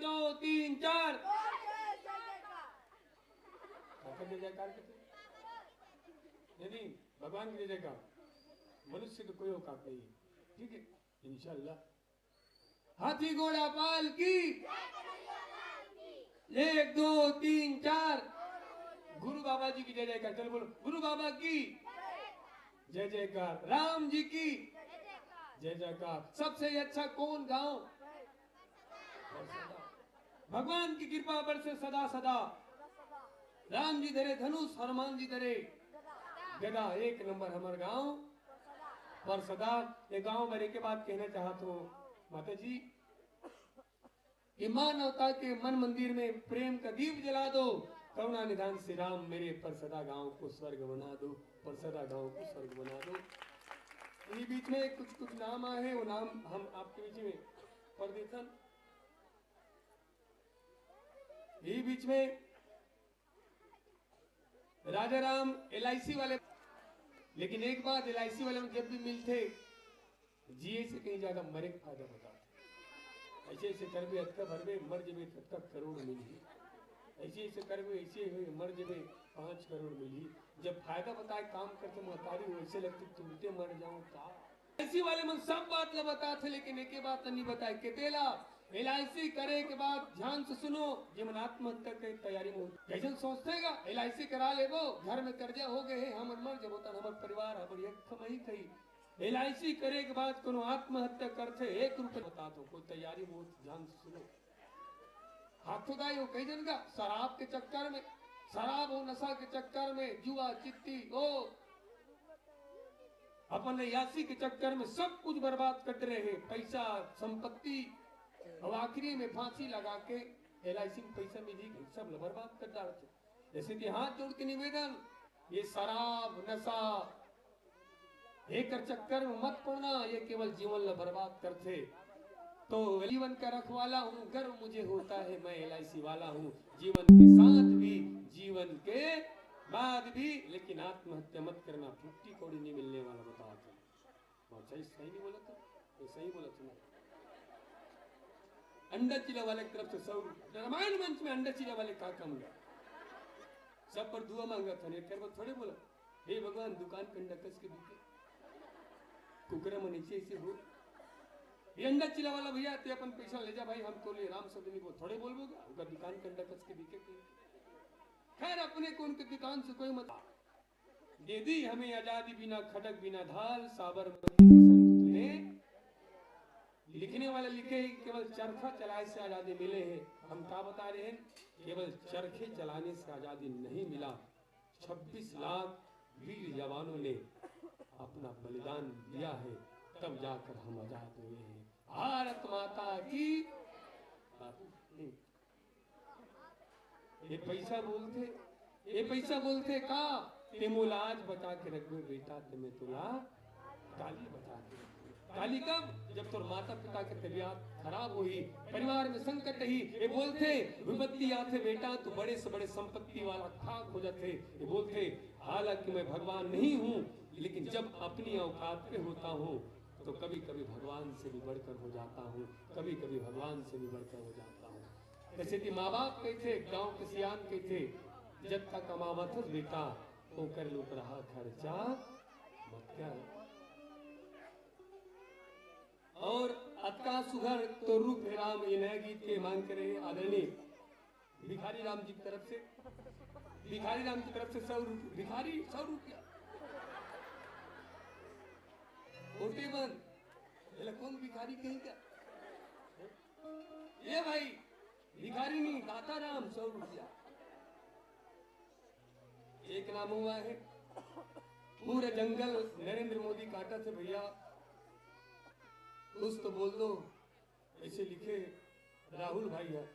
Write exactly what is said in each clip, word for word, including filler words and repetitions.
दो, तीन, चार। काकर जय जयकार करते? नहीं, नहीं, भगवान की जय जयकार। मनुष्य तो कोई औकात नहीं है, ठीक है, इंशाल्लाह। हाथी घोड़ा पाल की। एक, दो, तीन, चार। गुरु बाबा जी की जय जयकार। चलो बोलो, गुरु बाबा की जय जयकार। राम जी की जय जयकार। सबसे अच्छा कौन गांव? भगवान की कृपा बरसे सदा सदा। राम जी धरे धनुष, हनुमान जी धरे गदा। एक नंबर हमर गांव परसदा। ये गांव भरे के बात कहना चाहत हूँ माता जी कि मानवता के मन मंदिर में प्रेम का दीप जला दो। करुणा निधान श्री राम मेरे परसदा गांव को स्वर्ग बना दो, परसदा गांव को स्वर्ग बना दो। ये बीच में कुछ कुछ नाम आए हैं, वो नाम हम आपके बीच में पढ़ देथन। ये बीच में राजा राम एलआईसी वाले, लेकिन एक बात, एलआईसी वाले में जब भी मिलते, जिए से कहीं ज्यादा मरे के फायदा बताते। ऐसे ऐसे करबे, अतका भरबे, मर जबे, अतका करोड़ मिलही। ऐसे ऐसे करबे, ऐसे हुए, मर जबे, पाँच करोड़ मिलही। जब फायदा बताए काम करते महतारी, वैसे लगते तुरंते मर जाऊं का। एलआईसी वाले मन सब बात ला बताथे, लेकिन एके बात नहीं बताए। केतेला एलआईसी करे के बाद ध्यान से सुनो, जेमन आत्महत्या के तैयारी में हो, जैसन सोचते गा एलआईसी करा लेबो, घर में कर्जा हो गए हे, हमर मर जबो तन हमर परिवार ह बड़ी एक कमाई कही। एलआईसी करे के बाद कोनो आत्महत्या करथे, एक रुपया बता दो, कोई तैयारी में हो, ध्यान से सुनो। हाथों दाई हो कई जन का शराब के चक्कर में, शराब हो नशा के चक्कर में, जुआ चिट्टी हो अपन अय्यासी के चक्कर में सब कुछ बर्बाद कर रहे हैं, पैसा, संपत्ति, और आखिरी में फांसी लगा के एलआईसी में पैसा मिली, सब ल बर्बाद कर डालते। जैसे कि हाथ जोड़ के निवेदन, ये शराब नशा एकर चक्कर में मत पड़ना, ये केवल जीवन ल बर्बाद करथे। तो जीवन का रखवाला हूँ, गर्व मुझे होता है, मैं एलआईसी वाला हूँ। जीवन के साथ भी, जीवन के बाद भी, लेकिन आत्महत्या मत करना, फुट्टी कौड़ी नहीं मिलने वाला, बताओ तुम। अच्छा, ये सही नहीं बोला था? ये सही बोला तुमने। अंडा चिला वाले की तरफ से सौ रुपये। रामायण मंच में अंडा चिला वाले का काम गया? सब पर दुआ मांगा था, एक बार थोड़े बोला, "हे भगवान, दुकान कंडा कस के बिके, कुकरा मन ऐसे ऐसे हो।" ये अंडा चिला वाला भैया, ते अपन पैसा ले जा भाई, हम तो ले राम शब्द नहीं बोल, थोड़े बोलबो का? ओकर दुकान कंडा कस के बिके के। खैर, अपने को उनके दुकान से कोई मत। दे दी हमें आजादी बिना खड़क बिना ढाल, साबरमती के संत तूने। लिखने वाले लिखे, केवल चरखा चलाए से आजादी मिले है। हम का बता रहे हैं, केवल चरखे चलाने से आजादी नहीं मिला। छब्बीस लाख वीर जवानों ने अपना बलिदान दिया है, तब जाकर हम आजाद हुए हैं। भारत माता की। ये पैसा बोलथे, ये पैसा बोलथे का? ते मोला आज बचा के रखबे बेटा, ते मैं तोला काली बचा के रखबे। काली कब? जब तोर माता पिता के तबीयत खराब होही, परिवार में संकट ही। ये बोलथे, विपत्ति आथे बेटा, तो बड़े से बड़े संपत्ति वाला खाक हो जाथे। ये बोलथे, हालांकि मैं भगवान नहीं हूँ, लेकिन जब अपनी औकात पे होता हूँ, तो कभी कभी भगवान से भी बढ़कर हो जाता हूँ, कभी कभी भगवान से भी बढ़कर हो जाता हूँ। जैसे कि माँ बाप कहिथे, गाँव के सियान कहिथे, "जतका कमावत हस बेटा, ओकर लुकरहा खर्चा मत कर।" और अतका सुघर तो रूप हे राम, ये नया गीत के मांग करे आदरणीय भिखारी राम जी की तरफ से, भिखारी राम की तरफ से सौ रुपये, भिखारी सौ रुपया। कोटे बंद, बोला, "कौन भिखारी कहीं का?" ये भाई, भिखारी नहीं, दाता राम, सौ रुपया। एक नाम हुआ है, पूरा जंगल नरेंद्र मोदी काटथे भैया, कुछ तो बोल दो, ऐसे लिखे राहुल भाई है।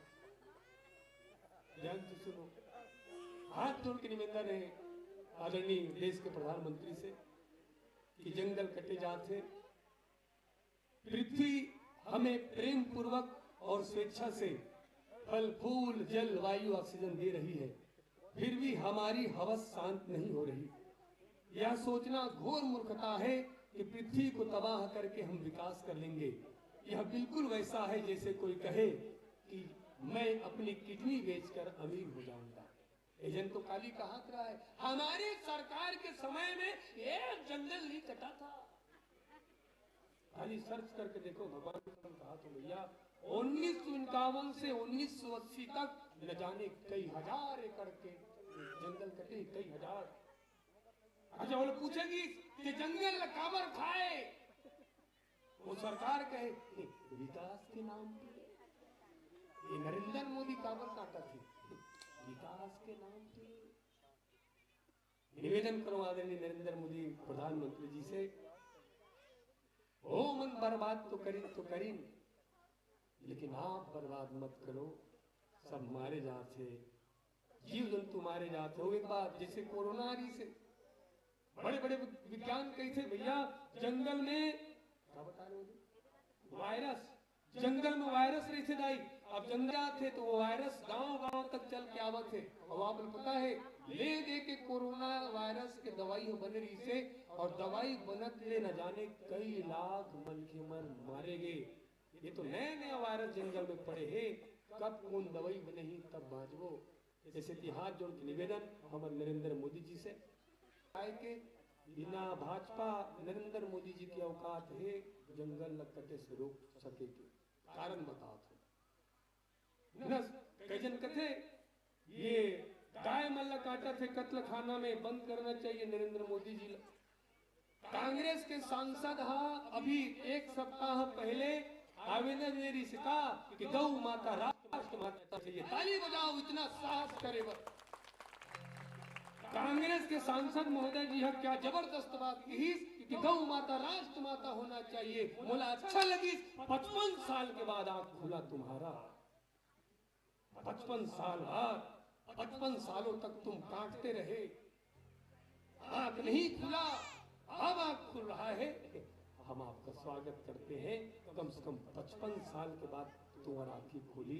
ध्यान से सुनो, हाथ जोड़ के निवेदन है आदरणीय देश के प्रधानमंत्री से कि जंगल कटे जात हे, पृथ्वी हमें प्रेम पूर्वक और स्वेच्छा से फल, फूल, जल, वायु, ऑक्सीजन दे रही है, फिर भी हमारी हवस शांत नहीं हो रही। यह सोचना घोर मूर्खता है कि पृथ्वी को तबाह करके हम विकास कर लेंगे। यह बिल्कुल वैसा है जैसे कोई कहे कि मैं अपनी किडनी बेचकर अमीर हो जाऊंगा। एजन तो काली कहात रहा है, हमारे सरकार के समय में एक जंगल नहीं कटा था। खाली सर्च करके देखो, भगवान ने कहा तो भैया, उन्नीस सौ इक्यावन से उन्नीस सौ अस्सी तक न जाने कई हजार एकड़ के जंगल कटे, कई हजार। अच्छा, वो लोग पूछेगी कि जंगल काबर खाए, वो सरकार कहे, "ए, विकास के नाम पे।" ये नरेंद्र मोदी काबर काटा थे, विकास के नाम पे। निवेदन करो आदरणीय नरेंद्र मोदी प्रधानमंत्री जी से, ओ मन बर्बाद तो करिन तो करिन, लेकिन आप बर्बाद मत करो। सब मारे जात हे, जीव जंतु मारे जात हे। वो एक बात, जैसे कोरोना रही से बड़े बड़े विज्ञान कही थे भैया, जंगल में क्या बता रहे हो, वायरस, जंगल में वायरस रही थे दाई। अब जंगल जात हे तो वो वायरस गांव गांव तक चल के आवत हे। अब आप लोग पता है, ले दे के कोरोना वायरस के दवाई ह बने रही से, और दवाई बनत ले न जाने कई लाख मनखे मन मारे गे। ये तो नया नया वायरस जंगल में पड़े हे, कब कौन दवाई बनही तब बांचबो। जैसे कि हाथ जोड़ के निवेदन हमर नरेंद्र मोदी जी से, आए के बिना भाजपा नरेंद्र मोदी जी के औकात हे जंगल ल कटे से रोक सके के? कारण बताओ तो। न, कई जन कथे, ये गाय मन ल काटत हे कत्लखाना में, बंद करना चाहिए नरेंद्र मोदी जी ल। कांग्रेस के सांसद हा अभी एक सप्ताह पहले आवेदन दे रही का कि गौ माता राष्ट्र माता चाहिए। ताली बजाओ इतना साहस करे बर। कांग्रेस के सांसद महोदय जी हा क्या जबरदस्त बात कहिस कि गौ माता राष्ट्र माता होना चाहिए। मोला अच्छा लगिस, पचपन साल के बाद आंख खुला तुम्हारा। पचपन साल बाद, पचपन सालों तक तुम कांपते रहे, आंख नहीं खुला, अब आंख खुल रहा है। हम आपका स्वागत करते हैं। कम से कम पचपन साल के बाद तुम्हारा आंखी खुली।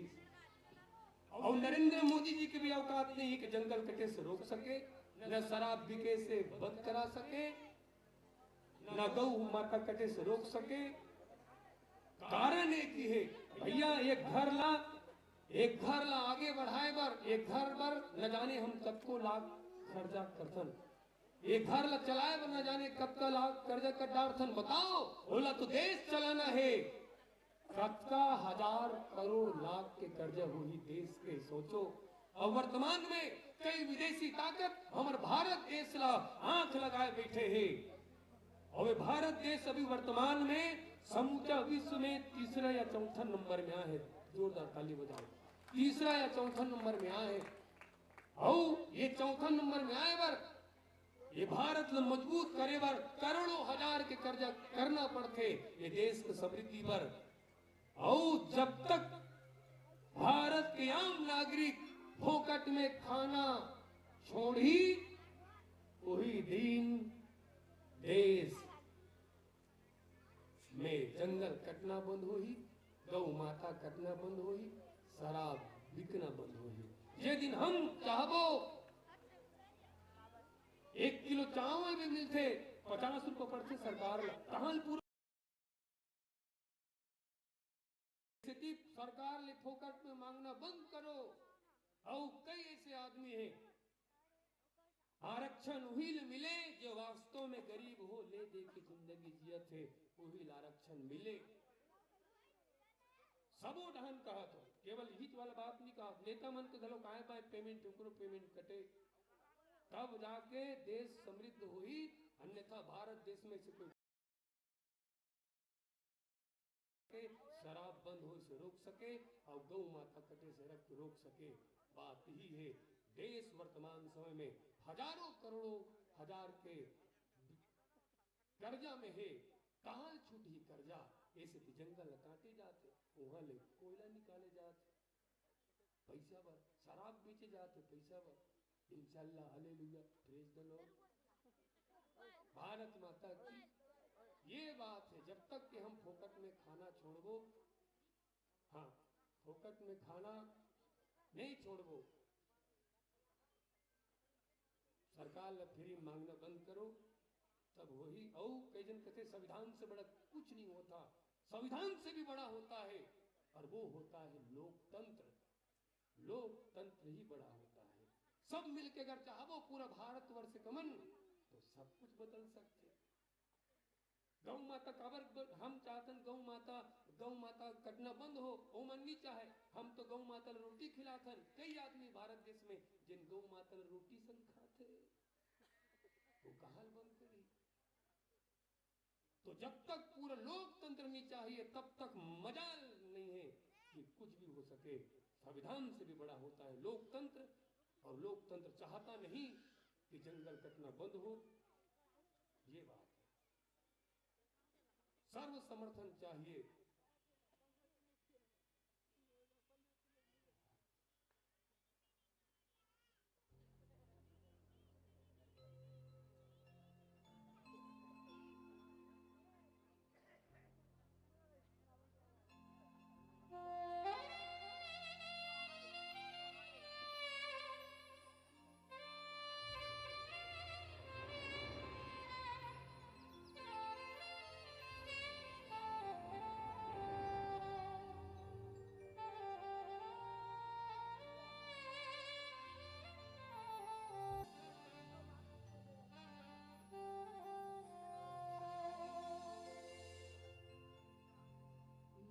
और नरेंद्र मोदी जी की भी औकात नहीं कि जंगल कटे से रोक सके, न शराब बिके से बंद करा सके, न गौ माता कटे से रोक सके। कारण एक ही है भैया, एक घर ला, एक घर ला आगे बढ़ाए बर, एक घर बर न जाने हम कतको लाख खर्चा करथन, एक घर ला चलाए बर न जाने कतका लाख कर्जा कर डारथन। बताओ, ओला तो देश चलाना है। कतका हजार करोड़ लाख के कर्जा होही देश के, सोचो। और वर्तमान में कई विदेशी ताकत हमर भारत देश ला आंख लगाए बैठे हे। और ये भारत देश अभी वर्तमान में समूचा विश्व में तीसरा या चौथा नंबर में आए हे। जोरदार ताली बजाओ, तीसरा या चौथा नंबर में आए हे। और ये चौथा नंबर में आए बर, ये भारत ल मजबूत करे बर करोड़ों हजार के कर्जा करना पड़थे ये देश के समृद्धि बर। और जब तक भारत के आम नागरिक फोकट में खाना छोड़ही, वही दिन देश में जंगल कटना बंद होही, गौ माता कटना बंद होही, शराब बिकना बंद होही। जे दिन हम चाहबो, एक किलो चावल भी मिलथे, पचास रुपये पड़थे सरकार ला, तहां पूरा सरकार ले फोकट में मांगना बंद करो। अउ कई ऐसे आदमी हे, आरक्षण उही ले मिले जो वास्तव में गरीब हो, ले दे के जिंदगी जियत हे, उही ले आरक्षण मिले। सबो डहन कहत हो, केवल इही वाला बात नहीं कहत, नेता मन के घलो काय बाय पेमेंट, ओकरो पेमेंट कटे, तब जाके देश समृद्ध होही, अन्यथा भारत देश में से कोई के शराब बंद होए से रोक सके और गौ माता कटे से रक्त रोक सके। बात यही है, देश वर्तमान समय में हजारों करोड़ों हजार के कर्जा में है। कहाँ छूटही कर्जा? ऐसे तो जंगल काटे जाते, वहां ले कोयला निकाले जाते, पैसा बर शराब बेचे जाते, पैसा बर। इंशाल्लाह, hallelujah, praise the Lord। Bharat माता की ये बात है, जब तक कि हम फोकट में खाना छोड़बो, हाँ, फोकट में खाना नहीं छोड़बो, सरकार ला फ्री मांगना बंद करो, तब वही। और कई जन कहते संविधान से बड़ा कुछ नहीं होता, संविधान से भी बड़ा होता है, और वो होता है लोकतंत्र। लोकतंत्र ही बड़ा होता है। सब मिलके अगर चाहबो पूरा भारतवर्ष कमन, तो सब कुछ बदल सकथे। गौ माता काबर ब-, हम चाहथन गौ माता, गौ माता कटना बंद हो, ओमन नी चाहे। हम तो गौ माता ल रोटी खिलाथन। कई आदमी भारत देश में जिन गौ माता ल रोटी संग खाथे, वो कहाल बंद करी। तो जब तक पूरा लोकतंत्र नहीं चाहिए, तब तक मजाल नहीं है कि कुछ भी हो सके। संविधान से भी बड़ा होता है लोकतंत्र, और लोकतंत्र चाहता नहीं कि जंगल कटना बंद हो। ये बात है, सर्व समर्थन चाहिए।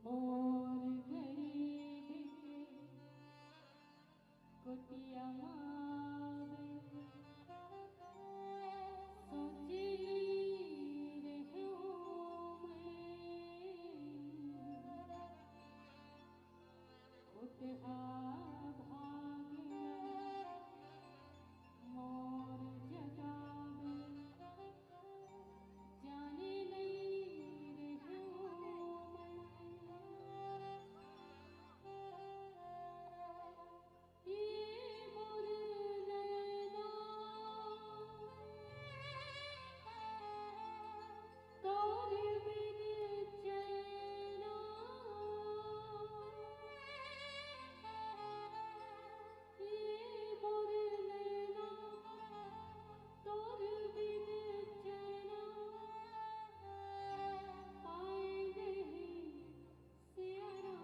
मोर गरीब के कुटिया मावे, सोचली रहूं मैं, उठहा भाग मोर जगावे, जाने नहीं रहूं मैं। ये मोर नैना, तोर बिन चैना, ये मोर नैना, तोर बिन चैना, पाए नहीं सियारा।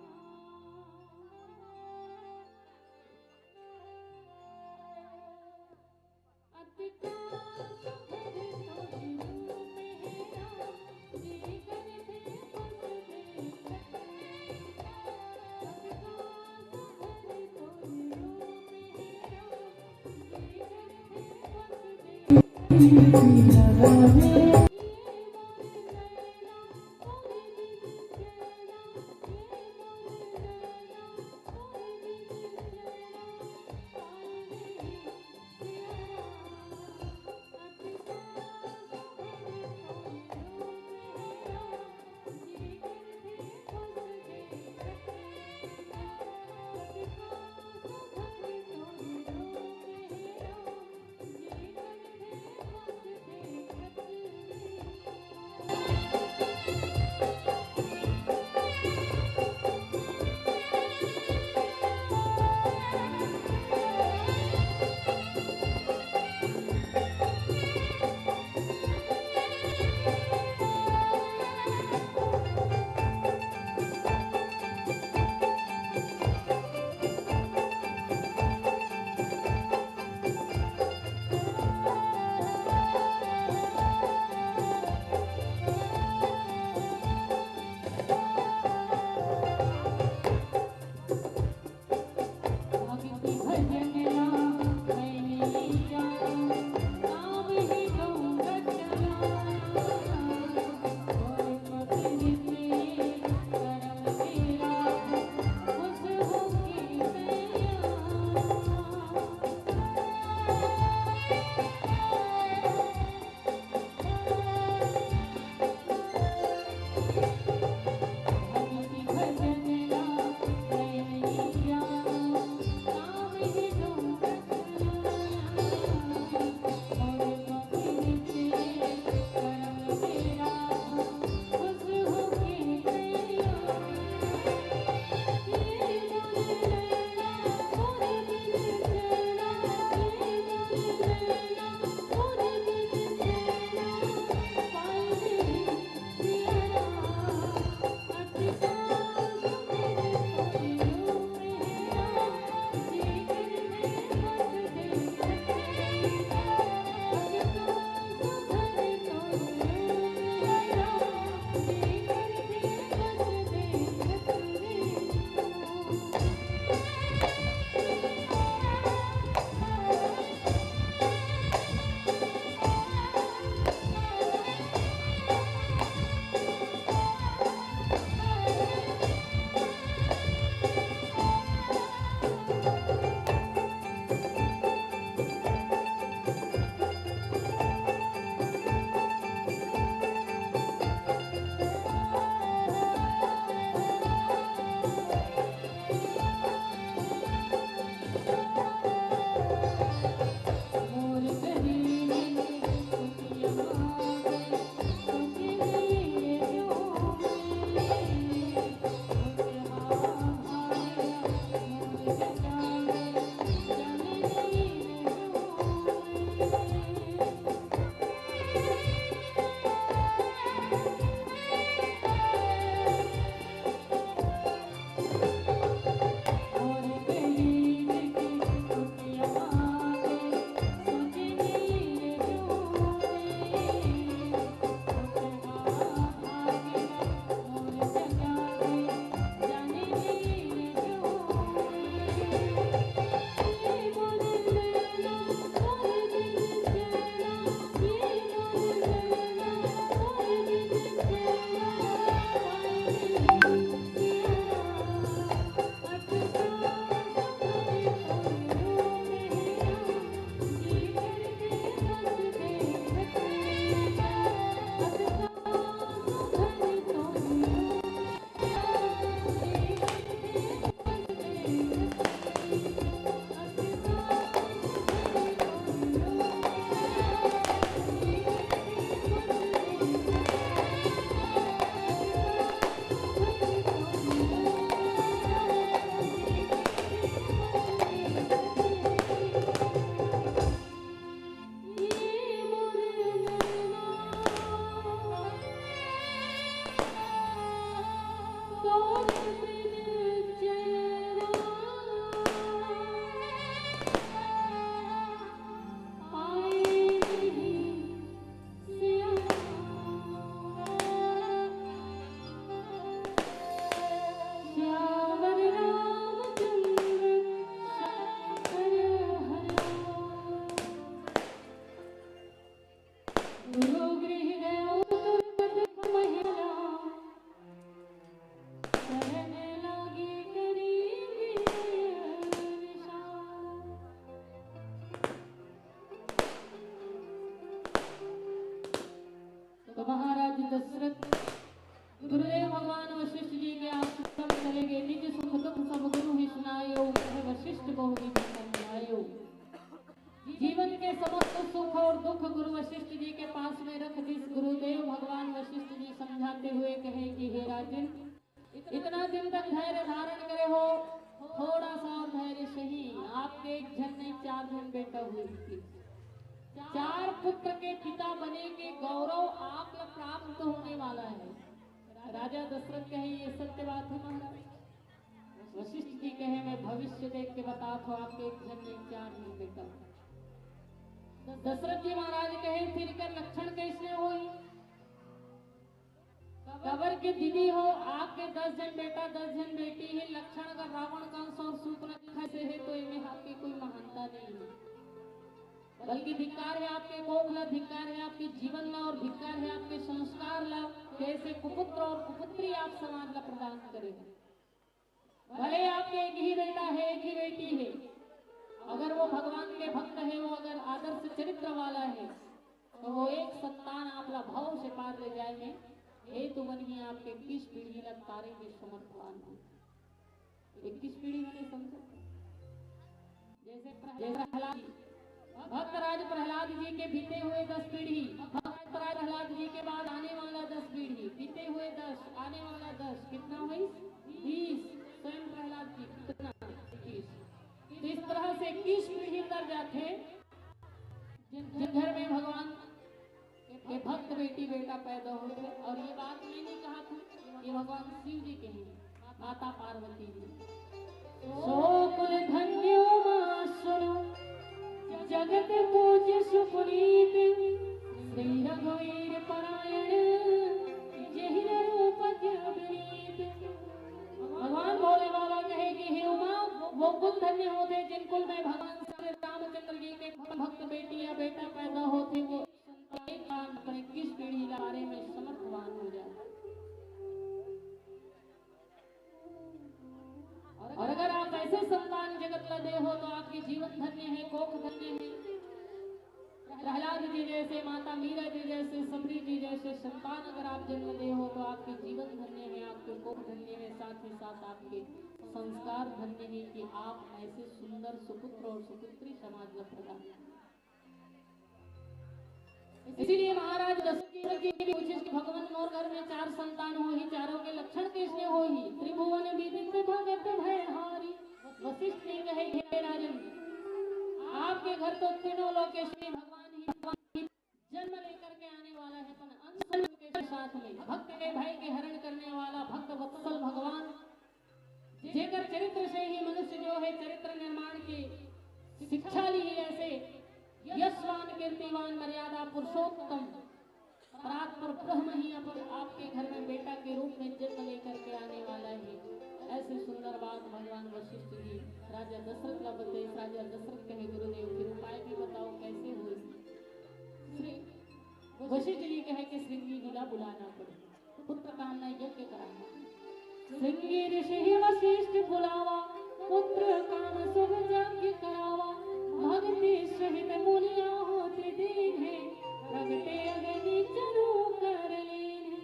अतका सुघर तोर रूप हे राम, जी करथे बस देखत। अतका सुघर तोर रूप हे राम, जी करथे बस देखत। गुरु वशिष्ठ जी के पास में रख दिस। गुरुदेव भगवान वशिष्ठ जी समझाते हुए कहे कि हे राजन, इतना दिन तक धैर्य धारण करे हो, थोड़ा सा और धैर्य सही। आपके एक झन नहीं, चार झन बेटा हुए। चार पुत्र के पिता बने के गौरव आप ला प्राप्त होने वाला है। राजा दशरथ कहे, ये सत्य बात है महाराज। वशिष्ठ जी कहे, मैं भविष्य देख के बता थो, आपके एक झन नहीं, चार झन बेटा। दशरथ जी महाराज कहे, फिर एकर लक्षण कैसने होही? काबर के दीदी हो, आपके दस झन बेटा, दस झन बेटी हे, लक्षण अगर रावण, कंस और शूर्पणखा से है तो एमे आपके कोई महानता नहीं है, बल्कि धिक्कार है आपके कोख ला, धिक्कार है आपके जीवन ला और धिक्कार है आपके संस्कार ला। कैसे कुपुत्र और कुपुत्री आप समाज ला प्रदान करे। भले आपके एक ही बेटा है, एक ही बेटी है, अगर वो भगवान के भक्त है, वो अगर आदर्श चरित्र वाला है, तो वो एक संतान आप ला भव से पार ले जाए में हेतु बनही, आपके इक्कीस पीढ़ी ला तारे के समर्थवान हो। इक्कीस पीढ़ी माने समझो, जैसे प्रहलाद, भक्तराज प्रहलाद जी के बीते हुए दस पीढ़ी, भक्तराज प्रहलाद जी के बाद आने वाला दस पीढ़ी, बीते हुए दस, आने वाला दस, कितना हुई? बीस। स्वयं प्रहलाद जी कितना? इक्कीस। तो इस तरह से इक्कीस पीढ़ी उतर जाते, जिन घर में भगवान के भक्त बेटी बेटा पैदा होथे। और ये बात मैं नहीं कहा थो, ये भगवान शिव जी कहे, माता पार्वती जी। सो कुल धन्यो माँ सुनो, जगत पूज्य सुपुनीत, श्री रघुवीर परायण, जेहि नर उपद्रव विनीत। भगवान भोले बाबा कहे कि हे उमा, वो कुल धन्य होथे जिन कुल में भगवान श्री रामचंद्र जी के भक्त बेटी या बेटा पैदा होथे, वो संतान अपने इक्कीस पीढ़ी के बारे में समर्थवान हो जाए। और अगर आप ऐसे संतान जगत ला दे हो तो आपके जीवन धन्य है, कोख धन्य है। प्रहलाद जी जैसे, माता मीरा जी जैसे, शबरी जी जैसे संतान अगर आप जन्म दे हो तो आपके जीवन धन्य है, आपके कोख धन्य है, साथ ही साथ आपके संस्कार धन्य है कि आप ऐसे सुंदर सुपुत्र और सुपुत्री समाज ला प्रदान करें। इसीलिए महाराज दशरथ जी भी पूछे कि भगवान मोर घर में चार संतान होही, चारों के लक्षण कैसे होही? त्रिभुवन विदित भगत भयहारी। वशिष्ठ जी कहे, हे राजन, आपके घर तो तीनों लोकेश में भगवान ही भगवान ही जन्म लेकर के आने वाला है, पर अंश के साथ में भक्त के भय के हरण करने वाला भक्त वत्सल भगवान, जेकर चरित्र से ही मनुष्य जो है चरित्र निर्माण की शिक्षा ली है, ऐसे यशवान, कीर्तिवान, मर्यादा पुरुषोत्तम परात्पर ब्रह्म ही अपन आपके घर में बेटा के रूप में जन्म लेकर के आने वाला है। ऐसी सुंदर बात भगवान वशिष्ठ जी राजा दशरथ ला बताइस। राजा दशरथ कहे, गुरुदेव, फिर उपाय भी बताओ, कैसे हो? श्री वशिष्ठ जी कहे कि श्रृंगी जी ला बुलाना पड़े, पुत्र कामना यज्ञ कराना। श्रृंगी ऋषि वशिष्ठ बुलावा, पुत्र काम शुभ यज्ञ करावा। भक्ति सहित मुनि आहुति दीन्हे, प्रगटे अग्नि चरु कर लीन्हे।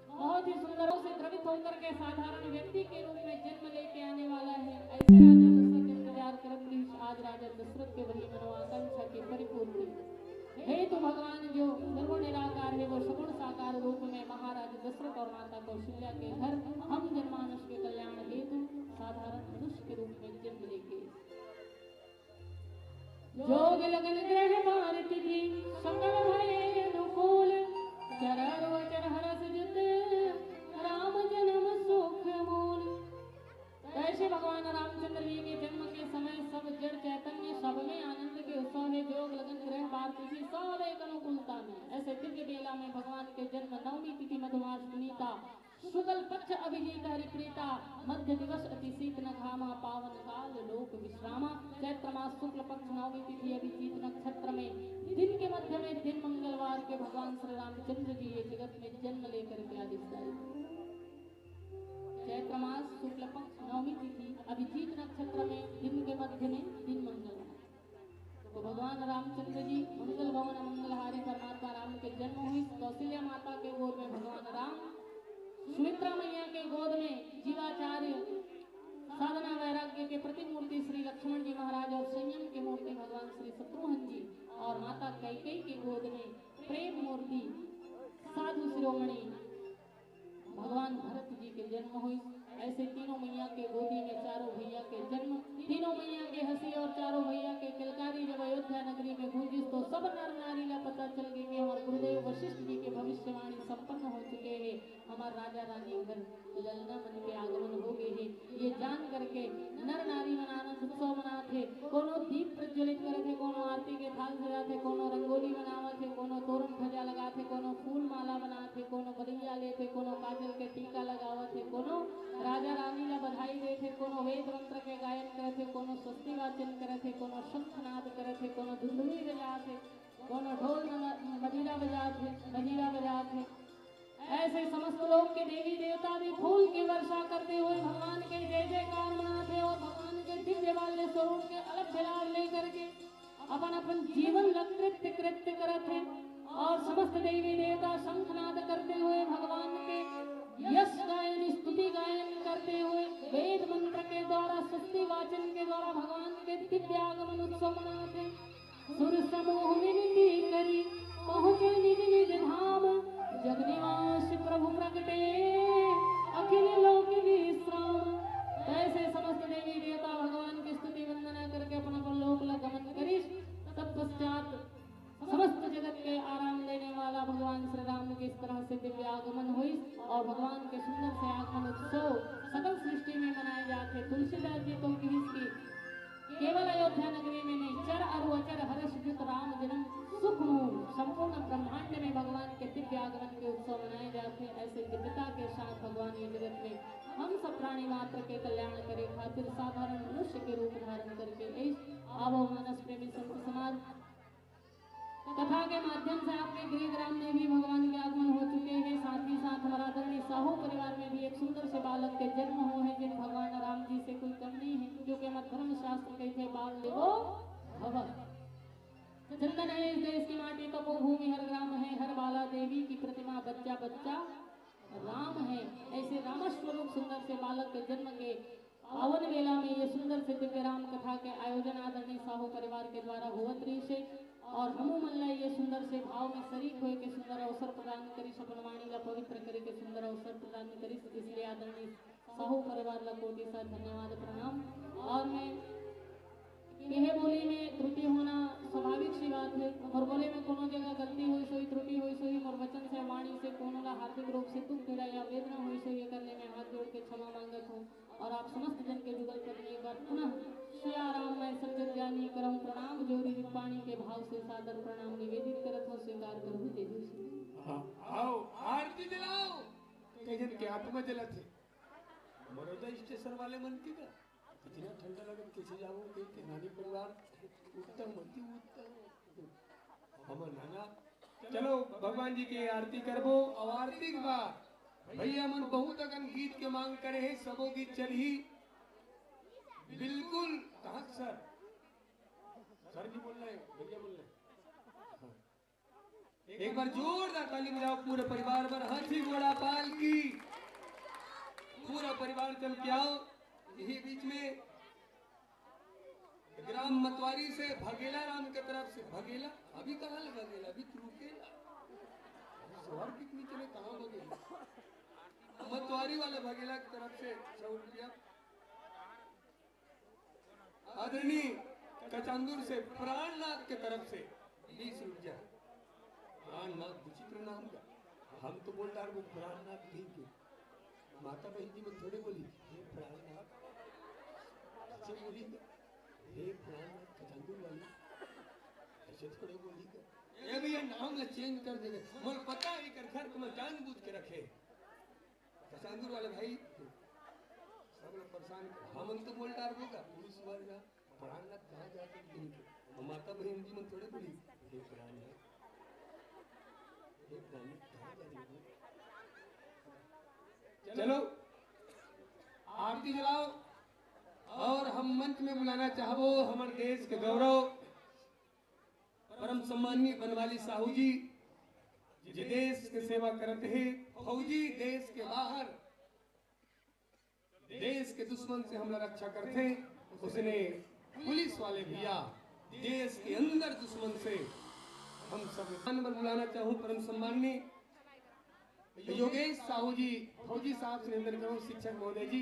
बहुत ही सुंदर से द्रवित होकर के साधारण व्यक्ति के रूप में जन्म लेके आने वाला है। ऐसे राजा दशरथ इंतजार करत रहिस, आज राजा दशरथ के वही मनोकांक्षा की परिपूर्ति हेतु भगवान जो निर्गुण निराकार है, वो सगुण साकार रूप में महाराज दशरथ और माता कौशल्या के घर हम जनमानस के कल्याण हेतु साधारण मनुष्य के रूप में जन्म लेके जोग लगन ग्रह बार तिथि सकल भय अनुकूल, चरण वचन हरष जित राम जन्म सुख मूल। तो ऐसे भगवान रामचंद्र जी के जन्म के समय सब जड़ चैतन्य, सब में आनंद के उत्सव है। जोग लगन ग्रह बार तिथि सब एक अनुकूलता में। ऐसे दिव्य बेला में भगवान के जन्म नवमी तिथि मधुमास पुनीता, शुक्ल पक्ष अभिजीत हरिप्रीता, मध्य दिवस अति शीत न घामा, पावन काल लोक विश्रामा। चैत्र मास शुक्ल पक्ष नवमी तिथि अभिजीत नक्षत्र में दिन के मध्य में दिन मंगलवार के भगवान श्री रामचंद्र जी ये जगत में जन्म लेकर के आदिशदायी। चैत्र मास शुक्ल पक्ष नवमी तिथि अभिजीत नक्षत्र में दिन के मध्य में दिन मंगलवार। तो भगवान रामचंद्र जी मंगल भवन मंगलहारी परमात्मा राम के जन्म हुई। कौशल्या माता के गोद में भगवान राम, सुमित्रा मैया के गोद में जीवाचार्य साधना वैराग्य के प्रतिमूर्ति श्री लक्ष्मण जी महाराज और संयम के मूर्ति भगवान श्री शत्रुघ्न जी और माता कैकेयी के गोद में प्रेम मूर्ति साधु शिरोमणि भगवान भरत जी के जन्म हुई। ऐसे तीनों मैया के गोदी में चारों भैया के जन्म, तीनों मैया के हंसी और चारों भैया के किलकारी जब अयोध्या नगरी में गूंजिस तो सब नर नारी ला पता चल गई कि हमारे गुरुदेव वशिष्ठ जी के भविष्यवाणी संपन्न हो चुके हैं। हमार राजा रानी घर ललना मन के आगमन हो गए हे। ये जान करके नर नारी मन आनंद उत्सव मनात हे। कोनो दीप प्रज्वलित करत हे, कोनो आरती के थाल सजात हे, कोनो रंगोली बनावत हे, कोनो तोरण ध्वजा लगात हे, कोनो फूल माला बनात हे, कोनो बलैया लेत हे, कोनो काजल के टीका लगावत हे, कोनो राजा रानी ला बधाई देत हे, कोनो वेद मंत्र के गायन करत हे, कोनो स्वस्ति वाचन करत हे, कोनो शंखनाद करत हे, कोनो धुंधुली बजात हे, कोनो ढोल मजीरा बजात हे, मजीरा बजात हे। ऐसे समस्त लोग के देवी देवता भी फूल की वर्षा करते हुए भगवान के जय जयकार मनात हे और भगवान के दिव्य वाले स्वरूप के अलग लाभ लेकर के अपन अपन जीवन कृत्य कृत्य करत हे। और समस्त देवी देवता शंखनाद करते हुए भगवान के यश गायन, स्तुति गायन करते हुए वेद मंत्र के द्वारा, स्वस्ति वाचन के द्वारा भगवान के दिव्य आगमन उत्सव मनात हे। सुर समूह विनती करी, पहुँचे निज निज धाम। जग निवास प्रभु प्रगटे, अखिल लोक विश्राम। तो ऐसे समस्त देवी देवता भगवान की स्तुति वंदना करके अपन अपन लोक ला गमन करिस। तत्पश्चात समस्त जगत के आराम देने वाला भगवान श्री राम के इस तरह से दिव्य आगमन हुई और भगवान के सुंदर से आगमन उत्सव सकल सृष्टि में मनाए जाते। तुलसीदास जी तो किहिस की केवल अयोध्या नगरी में नहीं, चर अरु अचर हर्ष जुत राम जन्म सुख मोर। संपूर्ण ब्रह्मांड में भगवान के दिव्य आगमन के उत्सव मनाए जाते हैं। ऐसे दिव्यता के साथ भगवान ये जगत में हम सब प्राणी मात्र के कल्याण करे खातिर साधारण मनुष्य के रूप धारण करके इस आवो मानस प्रेमी संत समाज कथा के माध्यम से आपके गृह ग्राम में भी भगवान के आगमन हो चुके हैं। साथ ही साथ हमारा आदरणीय साहू परिवार में भी एक सुंदर से बालक के जन्म हो है, जिन भगवान राम जी से कोई कम नहीं है, क्योंकि हमारे धर्म शास्त्र कहते हैं, "बाल देवो भव।" चंदन है इस देश की माटी, तपोभूमि हर ग्राम है, हर बाला देवी की प्रतिमा, बच्चा बच्चा राम है। ऐसे रामस्वरूप सुंदर से बालक के जन्म के पावन वेला में ये सुंदर से दिव्य राम कथा के आयोजन आदरणीय साहू परिवार के द्वारा होवत रहिस हे और हमू मन ला ये सुंदर से भाव में शरीक होए के सुंदर अवसर प्रदान करिस, अपन वाणी ला पवित्र करे के सुंदर अवसर प्रदान करिस, इसलिए आदरणीय साहू परिवार ला कोटि सा धन्यवाद, प्रणाम। और मैं यह बोली में त्रुटि होना स्वाभाविक सी बात है, मोर बोले में कोनो जगह गलती होइस होही, त्रुटि होइस होही, मोर वचन से, वाणी से कोनो ला हार्दिक रूप से दुख पीड़ा या वेदना होइस होही, ये करने में हाथ जोड़ के क्षमा मांगत हूँ। और आप समस्त जन के जुगल पद में एक बार पुनः सिया राम मैं सब जग जानी करहूँ प्रणाम, जोरी रित पानी के भाव से सादर प्रणाम निवेदित करत हूँ, स्वीकार करहु तेजस्वी। हाँ, आओ, आरती दिलाओ। कई जन के आत्मा जलत हे। बड़ौदा स्टेशन वाले मन के का? इतना ठंडा लगत, कैसे जाओ? कहीं के नानी परिवार उत्तम, अति उत्तम। हमर नाना, चलो भगवान जी के आरती करबो। और आरती के बाद भैया मन बहुत अकन गीत के मांग करे हे, सबो गीत चलही। बिल्कुल, कहाँ सर? सर जी बोल रहे हैं, भैया बोल रहे हैं। हाँ। एक बार जोरदार ताली बजाओ पूरे परिवार बर। हाथी घोड़ा पाल की। पूरा परिवार चल के आओ यही बीच में। ग्राम मतवारी से भगेला राम के तरफ से, भगेला, अभी कहाँ ले भगेला, अभी तो रुकेला। शहर कितनी चले, कहाँ भगेला? मतवारी वाले भगेला की तरफ से सौ रुपया। आदरणीय कचांदुर से प्राणनाथ के तरफ से बीस रुपया। प्राणनाथ विचित्र नाम का, हम तो बोल डारबो प्राणनाथ ठीक है। माता बहन जी मन थोड़े बोली, "हे प्राणनाथ", ऐसे बोली का? "हे प्राणनाथ कचांदुर वाली", ऐसे थोड़े बोली का? ये भैया नाम ला चेंज कर देंगे, मोला पता है, एकर घर को मैं जानबूझ के रखे। कचांदुर वाले भाई, सब लोग परेशान कर, हमन तो बोल डारबो का, पुलिस वाले का, प्राणनाथ कहाँ जाते हैं इनके? और माता बहन जी मन थोड़े बोली, "हे प्राणनाथ, हे प्राणनाथ, कहाँ जा रहे हो?" चलो, आरती जलाओ। और हम मंच में बुलाना चाहबो हमर देश के गौरव, परम सम्माननीय बनवाली साहू जी, जे देश के सेवा करत हे, फौजी देश के बाहर, देश के दुश्मन से हमला रक्षा करथे। उसने पुलिस वाले भैया, देश के अंदर दुश्मन से हम सब। मान पर बुलाना चाहूँ परम सम्माननीय योगेश साहू जी, फौजी साहब से निवेदन करूँ, शिक्षक महोदय जी,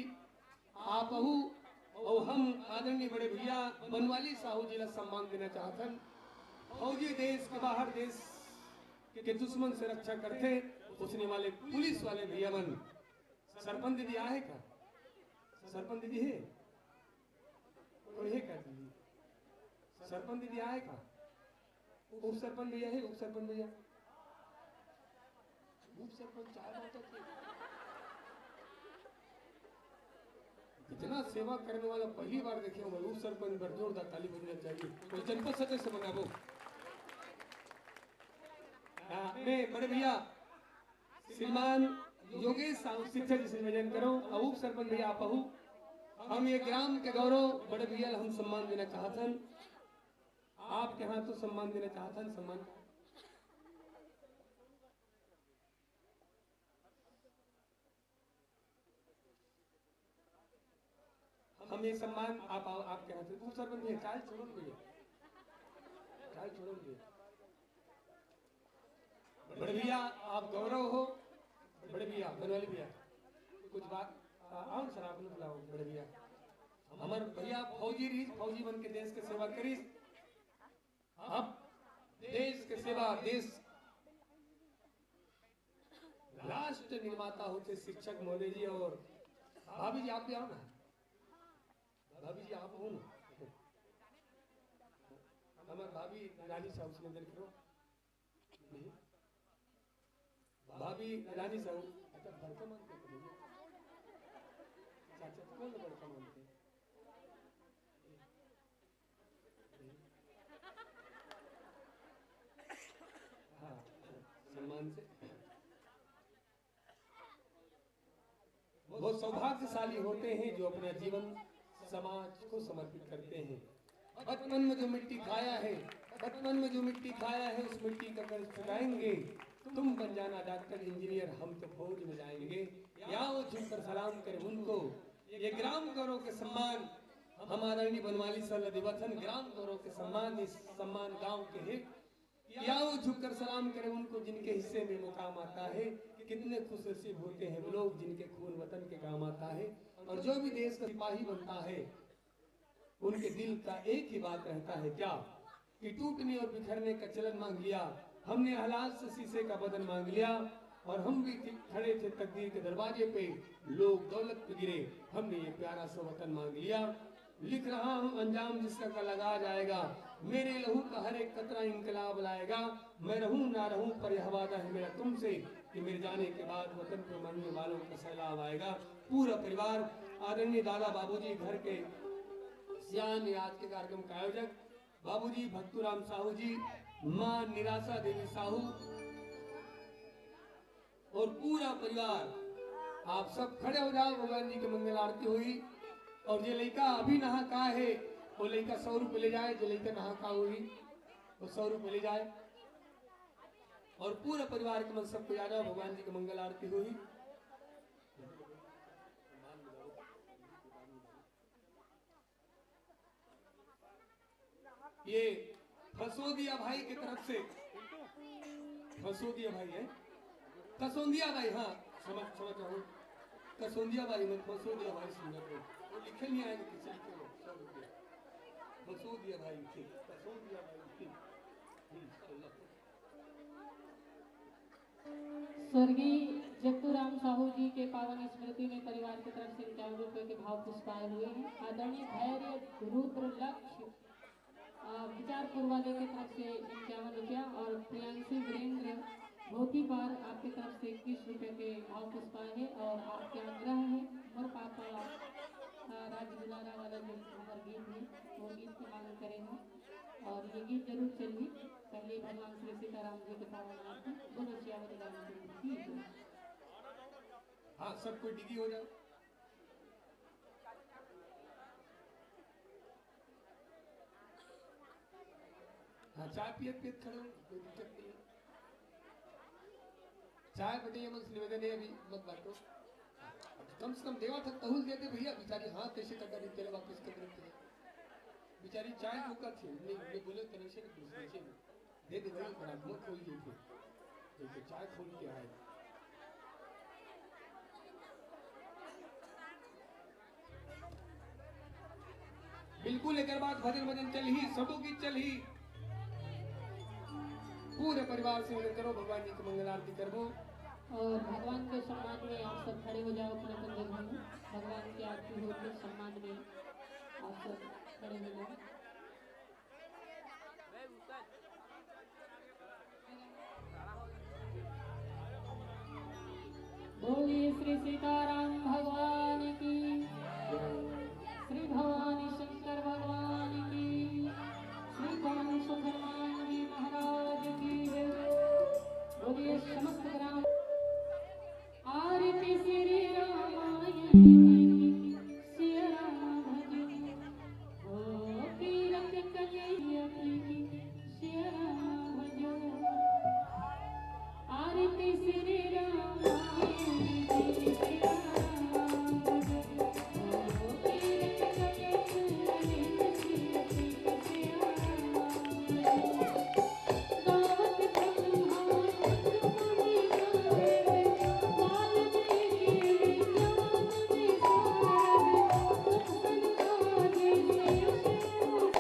आप हू और हम आदरणीय बड़े भैया बनवाली साहू जी ला सम्मान देना चाहथन। फौजी देश के बाहर देश के दुश्मन से रक्षा करथे, उसने वाले पुलिस वाले भैया मन। सरपंच दीदी आए का? सरपंच दीदी है? कोई है का दीदी? सरपंच दीदी आए का? उप सरपंच भैया है, उप सरपंच भैया। उप सरपंच चाय बांटत हे। इतना सेवा करने वाला पहली बार देखे हूँ मैं। उप सरपंच बर जोरदार ताली बजना चाहिए। कोई जनपद सदस्य बनाबो। हाँ, मैं बड़े भैया श्रीमान योगेश साहू शिक्षा जी से निवेदन करो, और उप सरपंच भैया आप हू। हम ये ग्राम के गौरव बड़े भैया ला हम सम्मान देना चाहथन। आपके हाथों सम्मान देना चाहथन, सम्मान। हम ये सम्मान आप, आप, आपके हाथ से। उप सरपंच भैया, चाय छोड़ो ना भैया, चाय छोड़ो ना भैया। बड़े भैया, आप गौरव हो। बड़े भैया, बनवाली भैया, कुछ बात, आ, आओ ना सर, आप लोग बुलाओ बड़े भैया। हमारे भैया फौजी रहिस, फौजी बन के देश के सेवा करिस। अब देश के सेवा, देश राष्ट्र निर्माता होथे शिक्षक महोदय जी। और भाभी जी, आप भी आओ ना। भाभी जी, आप हो ना। हमारे भाभी रानी साहू से निवेदन करो। भाभी रानी साहू, अच्छा, बड़का मानते हैं भैया? अच्छा, अच्छा, कौन बड़का मानते हैं? हाँ, सम्मान से। वो सौभाग्यशाली होते हैं जो अपना जीवन समाज को समर्पित करते हैं। बचपन में जो मिट्टी खाया है, बचपन में जो मिट्टी खाया है, उस मिट्टी का कर्ज चुकाएंगे। तुम बन जाना डॉक्टर, इंजीनियर, हम तो फौज में जाएंगे। या वो झुककर सलाम करें उनको। ये ग्राम गौरव के सम्मान हम आदरणीय बनवाली सर ला देवत हन। ग्राम गौरव के सम्मान, इस सम्मान गांव के है। या वो झुककर सलाम करें उनको जिनके हिस्से में मुकाम आता है। कितने खुश नसीब होते हैं वो लोग जिनके खून वतन के काम आता है। और जो भी देश का सिपाही बनता है, उनके दिल का एक ही बात रहता है क्या, कि टूटने और बिखरने का चलन मांग लिया। हमने हालात से शीशे का बदन मांग लिया और हम भी थे, खड़े थे तकदीर के दरवाजे पे। लोग दौलत पे गिरे, हमने ये प्यारा सा वतन मांग लिया। लिख रहा हूँ अंजाम जिसका कल आगाज आएगा। मेरे लहू का हर एक कतरा इंकलाब लाएगा। मैं रहूँ ना रहूँ पर यह वादा है मेरा तुमसे कि मेरे जाने के बाद वतन पे मरने वालों का सैलाब आएगा। पूरा परिवार, आदरणीय दादा बाबूजी, घर के सियान या आज के कार्यक्रम का आयोजक बाबूजी भक्तूराम साहू जी, माँ निराशा देवी साहू और पूरा परिवार, आप सब खड़े हो जाओ, भगवान जी की मंगल आरती हुई। और ये लड़का अभी नहा का है, वो लड़का सौ रुपये ले जाए, जो लड़का नहा का हुई, वो सौ रुपये ले जाए। और पूरा परिवार के मन सबको आ जाओ, भगवान जी की मंगल आरती हुई। ये फसोदिया भाई की तरफ से, फसोदिया भाई है, कसोंदिया भाई, हाँ, समझ, समझ जाओ, कसोंदिया भाई में फसोदिया भाई सुंदर को, वो लिखे नहीं आएगा, किसी लिखे हो, सब लिखे। फसोदिया भाई लिखे, कसोंदिया भाई लिखे। हम्म, अल्लाह। स्वर्गीय जत्तूराम साहू जी के पावन स्मृति में परिवार की तरफ से इक्यावन रुपए के भाव पुष्प आए हुए हैं। आदरणीय धैर्य रुद्र लक्ष्य, अ, विचारपुर वाले की तरफ से इक्यावन रुपया और प्रियांशु वीरेंद्र भोतीपार आपकी तरफ से इक्कीस रुपए के भाव पुष्प आए हैं और आपके आग्रह है, मोर पापा, अ, राज दुलारा वाला जो हमारे गीत है, वो गीत की मांग करे हैं। और ये गीत जरूर चलही। पहले भगवान श्री सीताराम जी के पावन आरती। बोलो सियावर रामचंद्र की जय। हाँ, सब कोई डिगी हो जाओ। हाँ, चाय पियत पियत खड़े हो, कोई दिक्कत नहीं है। चाय बटे ये मन से निवेदन है, अभी मत बांटो। कम से कम देवा तक तहुल देते भैया, बेचारी हाथ कैसे टका देते, वापस कर देते हैं। चारी चाय को कथे, नहीं, मैं बोले तनिषा के दूसरे से दे दे भाई, पर आत्मा खोल के थे। एक तो चाय खोल के आए। बिल्कुल, एकर बाद भजन वजन चलही, सबो की चलही। पूरे परिवार से उन्हें करो, भगवान जी की मंगल आरती करबो। और भगवान के सम्मान में आप सब खड़े हो जाओ अपने अपने जगह में। भगवान की आरती हो के सम्मान में आप सब खड़े हो जाओ। बोलिए श्री सीताराम भगवान की, श्री भवानी शंकर भगवान की, श्री पवन सुत हनुमान जी महाराज की जय। बोलिए समस्त ग्राम आरती श्री रामायण की, सिया राम भजो, गोपी रख कन्हैया की, सिया राम भजो। आरती श्री रामायण की, सिया राम भजो, गोपी रख कन्हैया की, सिया राम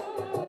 भजो।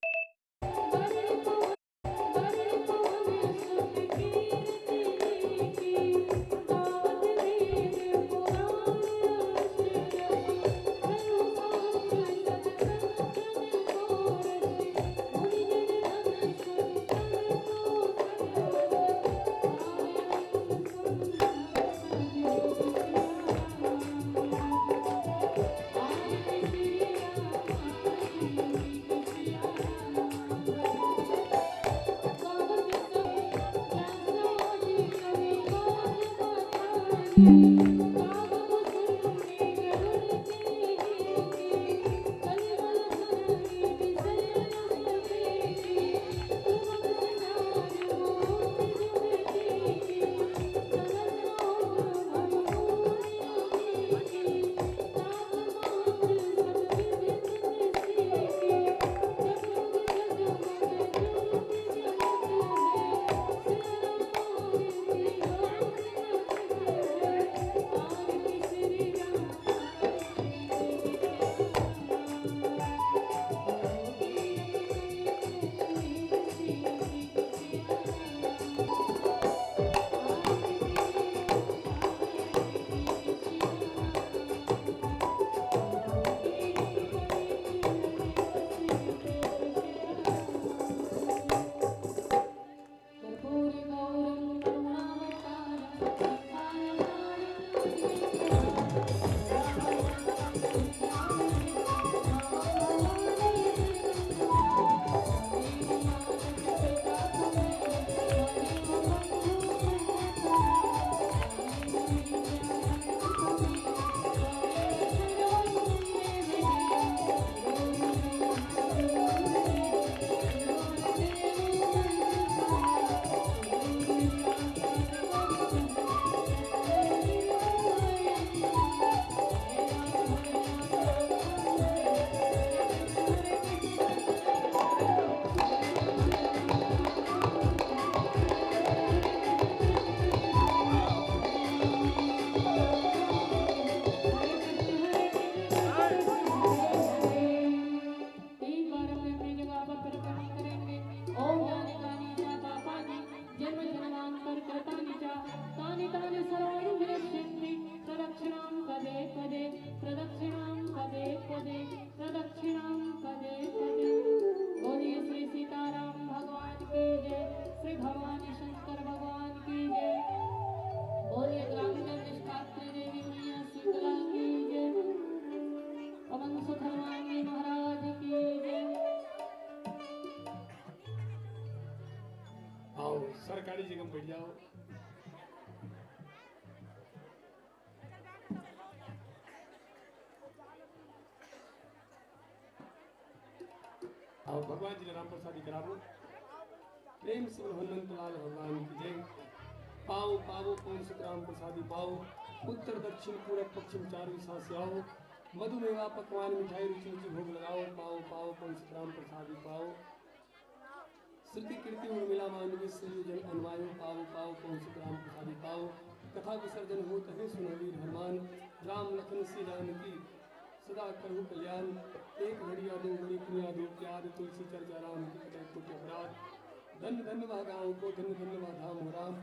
तीन बार अपने अपनी जगह पर परिक्रमण करेंगे। ओम यानि कानि च पापानि जन्म जन्मांतर कृतानि च तानि तानि सर्वाणि विनश्यन्ति प्रदक्षिणां पदे पदे प्रदक्षिणां पदे पदे प्रदक्षिणां पदे पदे। बोलिए श्री सीताराम भगवान की जय, श्री भवानी शंकर भगवान की जय। बोलिए ग्राम निष्पात्री देवी मैया शीतला की जय। पवन सुत हनुमान जी महाराज की जय। आओ, सरकारी जगह में बैठ जाओ। आओ, भगवान जी ने राम प्रसादी करावो। प्रेम से बोलो हनुमंत लाल भगवान की जय। पाओ, पाओ, पवन सुत राम प्रसादी पाओ। उत्तर दक्षिण पूरब पश्चिम चारों दिशा से आओ। मधुमेवा पकवान मिठाई रुचि रुचि भोग लगाओ। पाओ, पाओ। पवन सुतराम प्रसाद पाओ। श्रुति कीर्ति उर्मिला मानवी सरयू जल अनवायो पाओ पाओ पवन सुतराम प्रसाद पाओ। कथा विसर्जन होत हे सुनो वीर हनुमान। राम लखन श्री राम की सदा करहु कल्याण। एक घड़िया दो घड़ी पुनिया दो प्याद तुलसी चर्चा राम की कटे कोटि अपराध। धन्य धन्य वह गाँव को धन्य धन्य वह धाम हो राम।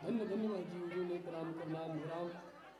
धन्य धन्य वह जीव जो ने प्रणाम कर नाम हो राम।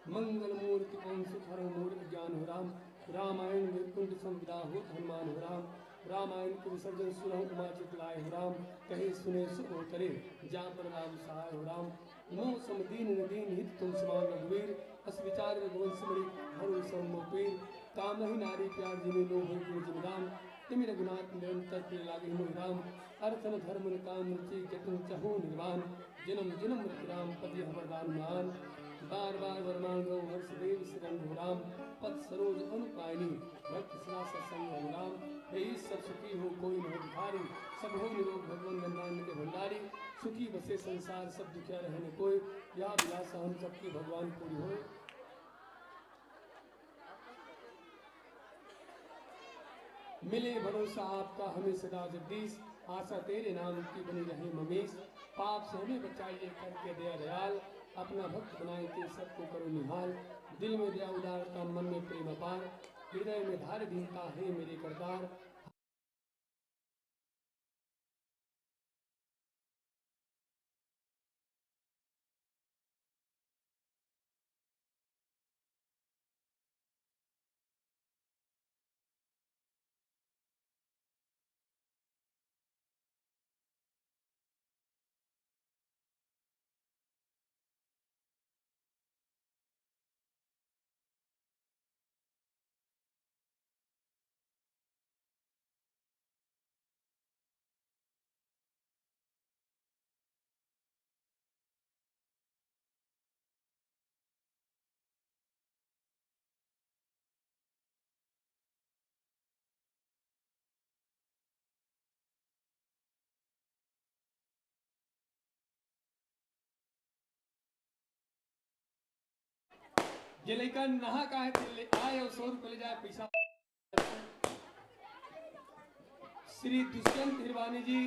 मंगल मूर्ति पवन सुत हर मोर अज्ञान हो राम। रामायण वैकुंठ संविदा होत हनुमान हो राम। रामायण के विसर्जन सुनहु उमा चित लाय हो राम। कहे सुने सुख हो करे जा पर राम सहाय हो राम। मो सम दीन न दीन हित तुम समान रघुवीर। अस विचार रघुवंश मणि हरो सम मो पीर। काम ही नारी प्यार जिमे लोभ गुण जिम राम। तिमि रघुनाथ निरंतर प्रिय लागे मोहि राम। अर्थ न धर्म न काम रुचि जतन चहु निर्वाण। जन्म जन्म रति राम पद यह वरदान मान। बार बार वर मांगो हर्ष देव सिरंग हो राम। पद सरोज अनुपायनी भक्त सदा सत्संग हो राम। हे ईश्वर सुखी हो कोई न हो भिखारी। सब हो निरोग भगवान गंगानंद के भंडारी। सुखी बसे संसार सब दुखिया रहे न कोई। यह अभिलाषा हम सबकी भगवान पूरी होए। मिले भरोसा आपका हमें सदा जगदीश। आशा तेरे नाम की बनी रहे ममीश। पाप से हमें बचाइए करके दया दयाल। अपना भक्त बनाए के सबको करो निहाल। दिल में दया उदारता मन में प्रेम अपार। हृदय में धार दीनता हे मेरे करतार। ये लइका नहा का है, ले आए और सौ रुपये ले जाए पैसा। श्री दुष्यंत हिरवानी जी,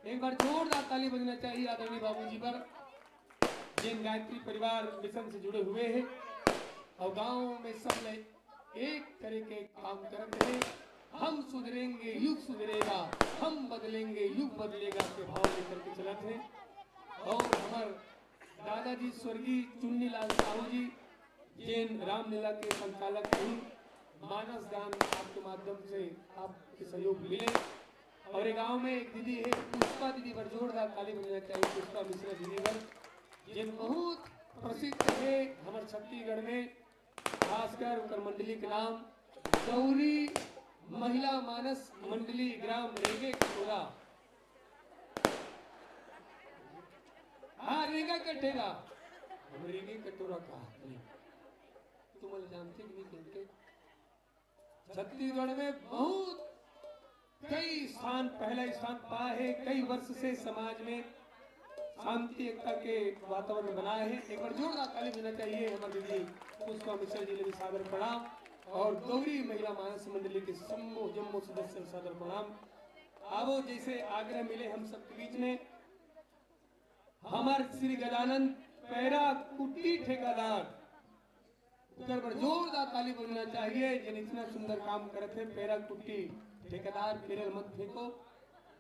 एक बार जोरदार ताली बजना चाहिए आदरणीय बाबूजी पर, जिन गायत्री परिवार मिशन से जुड़े हुए हैं और गांव में सब ले एक तरह के काम करते हैं। हम सुधरेंगे, युग सुधरेगा, हम बदलेंगे, युग बदलेगा के भाव लेकर के चलत हैं। और हमार दादाजी स्वर्गीय चुन्नीलाल साहू जी, जेन रामलीला के संचालक रहिन, मानस गान आपके माध्यम से आपके सहयोग मिले। और ये गांव में एक दीदी है पुष्पा दीदी, पर जोरदार ताली बजाना चाहिए पुष्पा मिश्रा दीदी पर, जेन बहुत प्रसिद्ध है हमारे छत्तीसगढ़ में, खासकर उनकर मंडली के नाम गौरी महिला मानस मंडली ग्राम रेंगे कटोरा। हाँ, रेंगा कटेरा। हम रेंगे कटोरा कहा नहीं। तुम लोग जानते कि नहीं, क्योंकि छत्तीसगढ़ में बहुत कई स्थान, पहला स्थान पाए है, कई वर्ष से समाज में शांति एकता के वातावरण बनाए है। एक बार जोरदार ताली देना चाहिए हमारे दीदी पुष्पा मिश्रा जी ने भी सादर प्रणाम और गौरी महिला मानस मंडली के समूह जम्मो सदस्य सादर प्रणाम। आवो, जैसे आग्रह मिले हम सबके बीच में, हमार श्री गजानंद पैरा कुट्टी ठेकेदार, उनकर बर जोरदार ताली बजना चाहिए, जिन इतना सुंदर काम करत हे। पैरा कुट्टी ठेकेदार, केरल मत फेंको,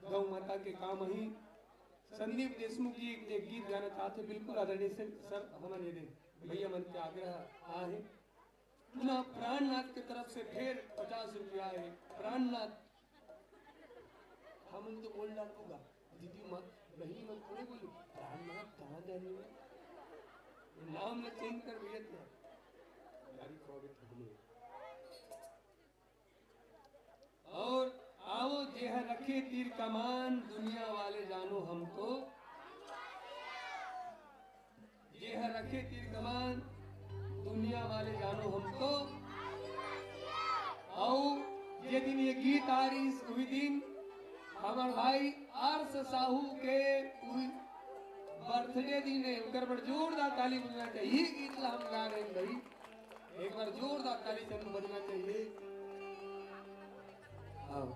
गौ माता के काम ही। संदीप देशमुख जी एक गीत गाना चाहते, बिल्कुल आदरणीय से सर, हमन ये दे भैया मन के आग्रह आहे। पुनः प्राणनाथ के तरफ से फिर पचास रुपया है। प्राणनाथ, हम तो बोल डालूंगा, दीदी मत, बहनी मत थोड़े बोली, प्राणनाथ कहाँ जाने में? नाम न चेंज कर भैया तेरा। गाड़ी खो गई तो हम लोग। और आओ, जेह रखे तीर कमान, दुनिया वाले जानो हमको। जेह रखे तीर कमान, दुनिया वाले जानो हमको। अउ जे दिन ये गीत आ रहिस, उही दिन हमर भाई अर्श साहू के उही बर्थडे दिन हे। ओकर बर जोरदार ताली बजना चाहिए। ये गीत ला हम गा रहे हैं भाई, एक बार जोरदार ताली जरूर बजना चाहिए। आओ।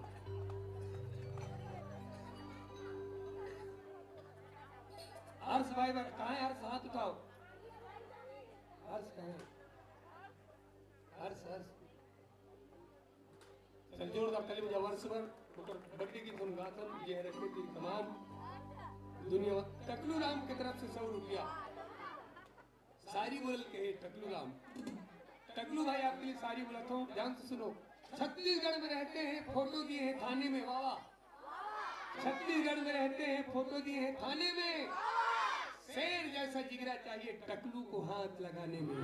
हर्ष भाई बर, कहाँ है हर्ष? हाथ उठाओ। हर्ष कहाँ है? हर्ष, हर्ष। चल, जोरदार ताली बजाओ हर्ष बर। ओकर बर्थडे के हम गाथन, ये रखे तीर कमान। दुनिया टकलू राम की तरफ से सौ रुपया। शायरी बोलल के हे टकलू राम। टकलू भाई आपके लिए शायरी बोलत हूँ, ध्यान से सुनो। छत्तीसगढ़ में रहते हैं, फोटो दिए हैं थाने में, वाह वाह। छत्तीसगढ़ में रहते हैं, फोटो दिए हैं थाने में। शेर जैसा जिगरा चाहिए टकलू को हाथ लगाने में।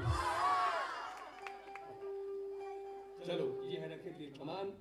चलो, ये है रखे तीर कमान।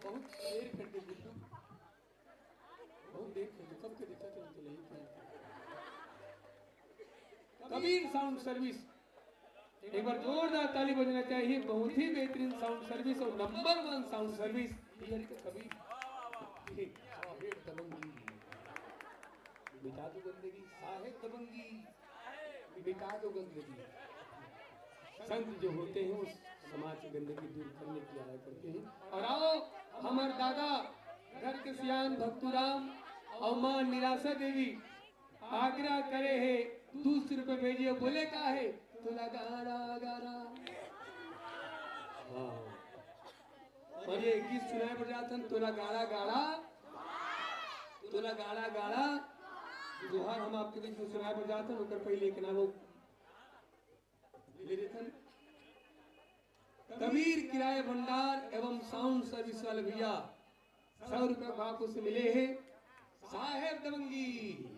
बहुत देर कर दे गुड्डू, बहुत देर कर दे, कब के देखा चल चले ही। कबीर साउंड सर्विस, एक बार जोरदार ताली बजना चाहिए। बहुत ही बेहतरीन साउंड सर्विस और नंबर वन साउंड सर्विस। ये हरी का कबीर, ये साहेब दबंगी, मिटा दो गंदगी, साहेब दबंगी, मिटा दो गंदगी। संत जो होते हैं, वो समाज की गंदगी दूर करने के लिए आया करते हैं। और आओ, हमार दादा घर के सियान भक्तुराम और माँ निराशा देवी आग्रह करे हे, दू सौ रुपये भेजिए। बोले का हे? तोला गाड़ा गाड़ा। हाँ। और ये गीत सुनाए बर जाथन, तोला गाड़ा गाड़ा, तोला गाड़ा गाड़ा। जोहार हम आपके बीच में सुनाए बर जाथन, ओकर पहले एक ना वो ले लेथन। कबीर किराया भंडार एवं साउंड सर्विस वाले भैया सौ रुपये भाग से मिले हैं। साहेब दबंगी,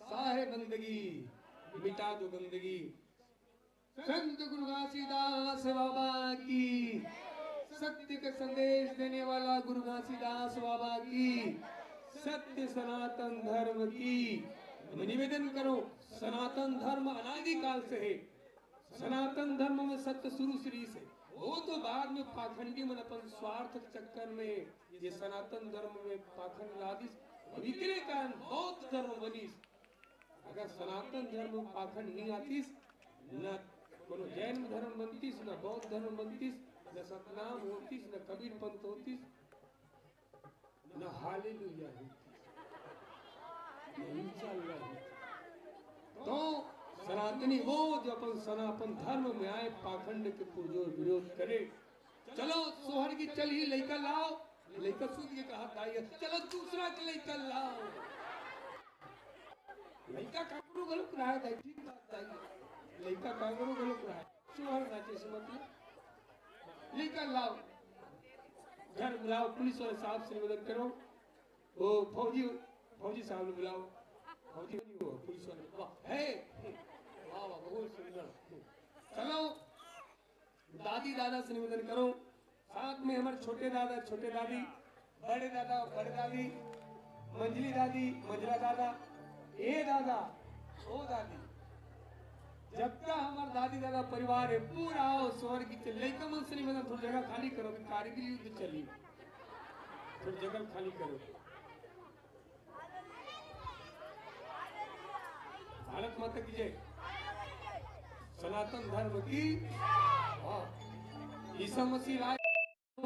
साहेब बंदगी, मिटा दो गंदगी। संत गुरु घासीदास बाबा की, सत्य का संदेश देने वाला गुरु घासीदास बाबा की, सत्य सनातन धर्म की। मैं निवेदन करूं, सनातन धर्म अनादिकाल से है। सनातन धर्म में सत्य शुरू से रहिस हे। वो तो बाद में पाखंडी मन अपन स्वार्थ के चक्कर में ये सनातन धर्म में पाखंड ला दिस, अउ इकरे कारण बौद्ध धर्म बनिस। अगर सनातन धर्म में पाखंड नहीं आतिस, न कोनो जैन धर्म बनतिस, न बौद्ध धर्म बनतिस, न सतनाम होतिस, न कबीर पंथ होतिस, न हालेलुया होतिस, न इंशाअल्लाह होतिस। तो सनातनी वो जो अपन सनातन धर्म में आए, पाखंड के पुरजोर विरोध करे। चलो सोहर की चल ही लइका लाओ, लइका सुन के कहा दाई, चलो दूसरा के लइका लाओ। लइका काकरो घलो कराए दाई, ठीक बात दाई, लइका काकरो घलो कराए। सोहर नाचे से मतलब लइका लाओ, घर बुलाओ, पुलिस वाले साहब से निवेदन करो, वो फौजी, फौजी साहब ने बुलाओ, फौजी नहीं हो, पुलिस वाले, वाह, है, वाह, वाह, बहुत सुंदर। चलो, दादी दादा से निवेदन करो, साथ में हमारे छोटे दादा, छोटे दादी, बड़े दादा, बड़े दादी, मंझली दादी, मंझला दादा, ए दादा, ओ दादी, जब तक हमार दादी दादा परिवार है, पूरा आओ, स्वर्ग के लइका मन से निवेदन, थोड़ी जगह खाली करो, अभी कारगिल युद्ध चली, थोड़ी जगह खाली करो। भारत माता की जय। सनातन धर्म की, हाँ, ईसा मसीह राज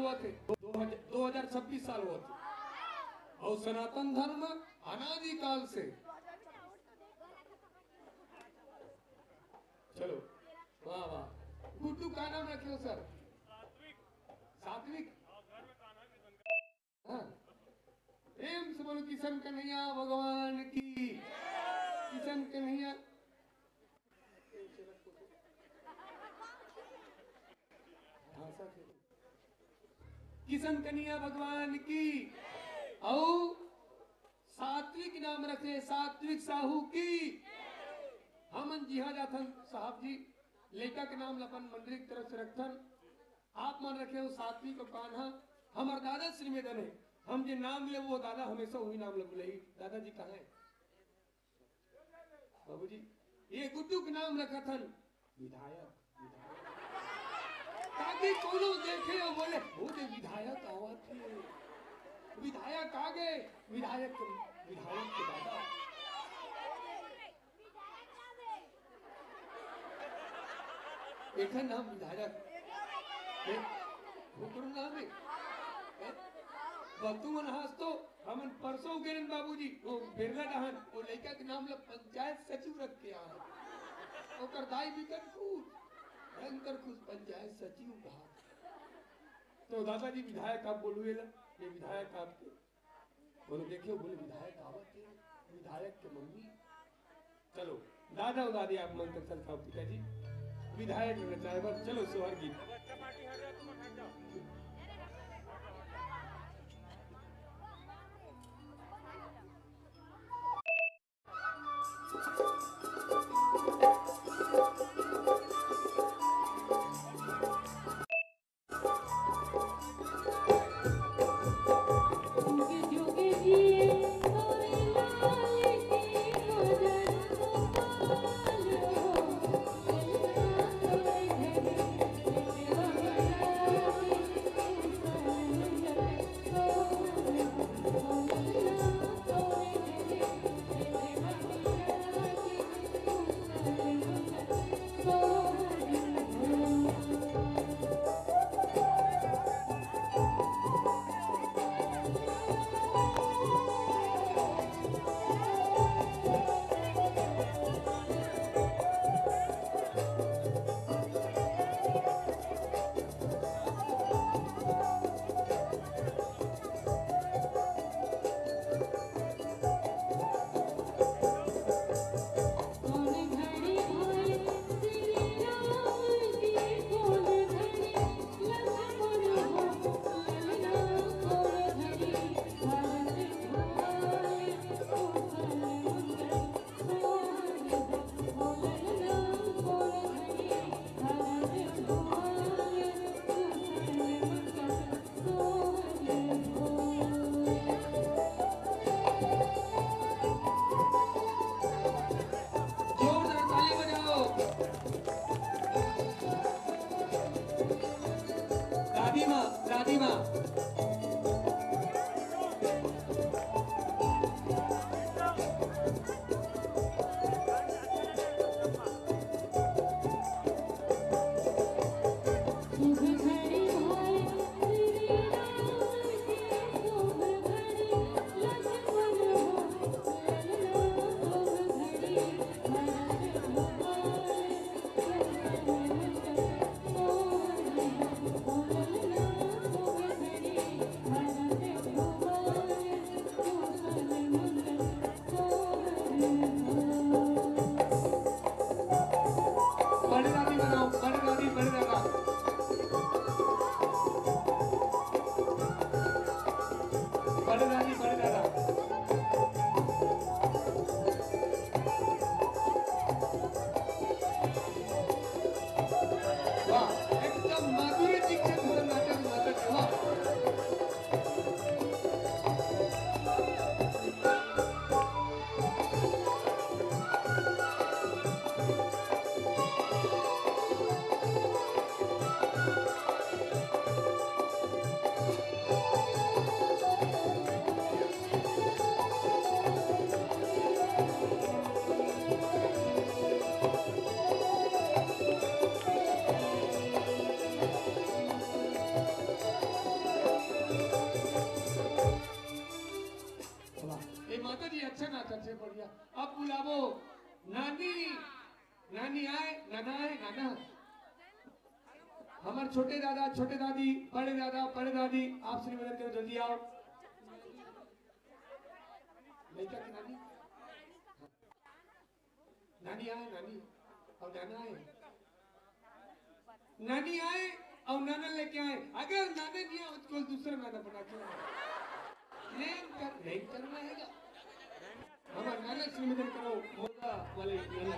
हुआ थे, दो हजार, दो हजार छब्बीस साल हुआ थे, और सनातन धर्म अनादिकाल से। चलो, वाह वाह। गुड्डू का नाम रखे हो सर? सात्विक। हाँ। प्रेम से बोलो, किशन कन्हैया भगवान की। किशन कन्हैया। किशन कन्हैया भगवान की। अउ सात्विक नाम रखे, सात्विक साहू की। हमन जिहाँ जाथन साहब जी, लइका के नाम ल अपन मंडली के तरफ से रखथन। आप मन रखे हो सात्विक अउ कान्हा, हमर दादा से निवेदन है, हम जे नाम ले वो दादा हमेशा वही नाम ले बुलही। दादाजी कहाँ है? बाबूजी, ये गुड्डू के नाम रखथन विधायक, विधायक। ताकि कोनो देखे अउ बोले, "वो दे विधायक आवत हे, विधायक आ गए, विधायक के, विधायक के दादा।" एखर नाम विधायक। ए, ओकरो नाम है। ए, बतू मन हंस तो, हमन परसों गेन बाबूजी, वो बेरला डहन, वो लइका के नाम ल पंचायत सचिव रख के आए। ओकर दाई बिकट खुश, भयंकर खुश, पंचायत सचिव कहा। तो दादाजी विधायक आप बोलू एला, ये विधायक आपके बोले, देखियो, बोले, "विधायक आवत हे, विधायक के मम्मी।" चलो, दादा अउ दादी आप मन तक सरकार पिताजी, विधायक नचाए बर, चलो, सोहर गीत। बड़े दादी बनाओ, बड़े दादी, बड़े दादा। बड़े दादी, बड़े दादा। वाह, एकदम माधुरी दीक्षित जैसा नाटक, नाटक है, वाह। वाह, ए माता जी, अच्छा नाच, अच्छे, बढ़िया। अब बुलावो नानी, नानी आए, नाना आए, नाना। हमर छोटे दादा, छोटे दादी, बड़े दादा, बड़े दादी, आप श्री मदन करो, जल्दी आओ। लइका के नानी? नानी आए, नानी। अउ नाना आए। नानी आए अउ नाना लेके आए। अगर नाना नहीं आए, उसको दूसरा नाना बना के लाए। नहीं कर, नहीं करना है क्या? हमारा नाना श्री मदन करो, मोदा वाले नाना।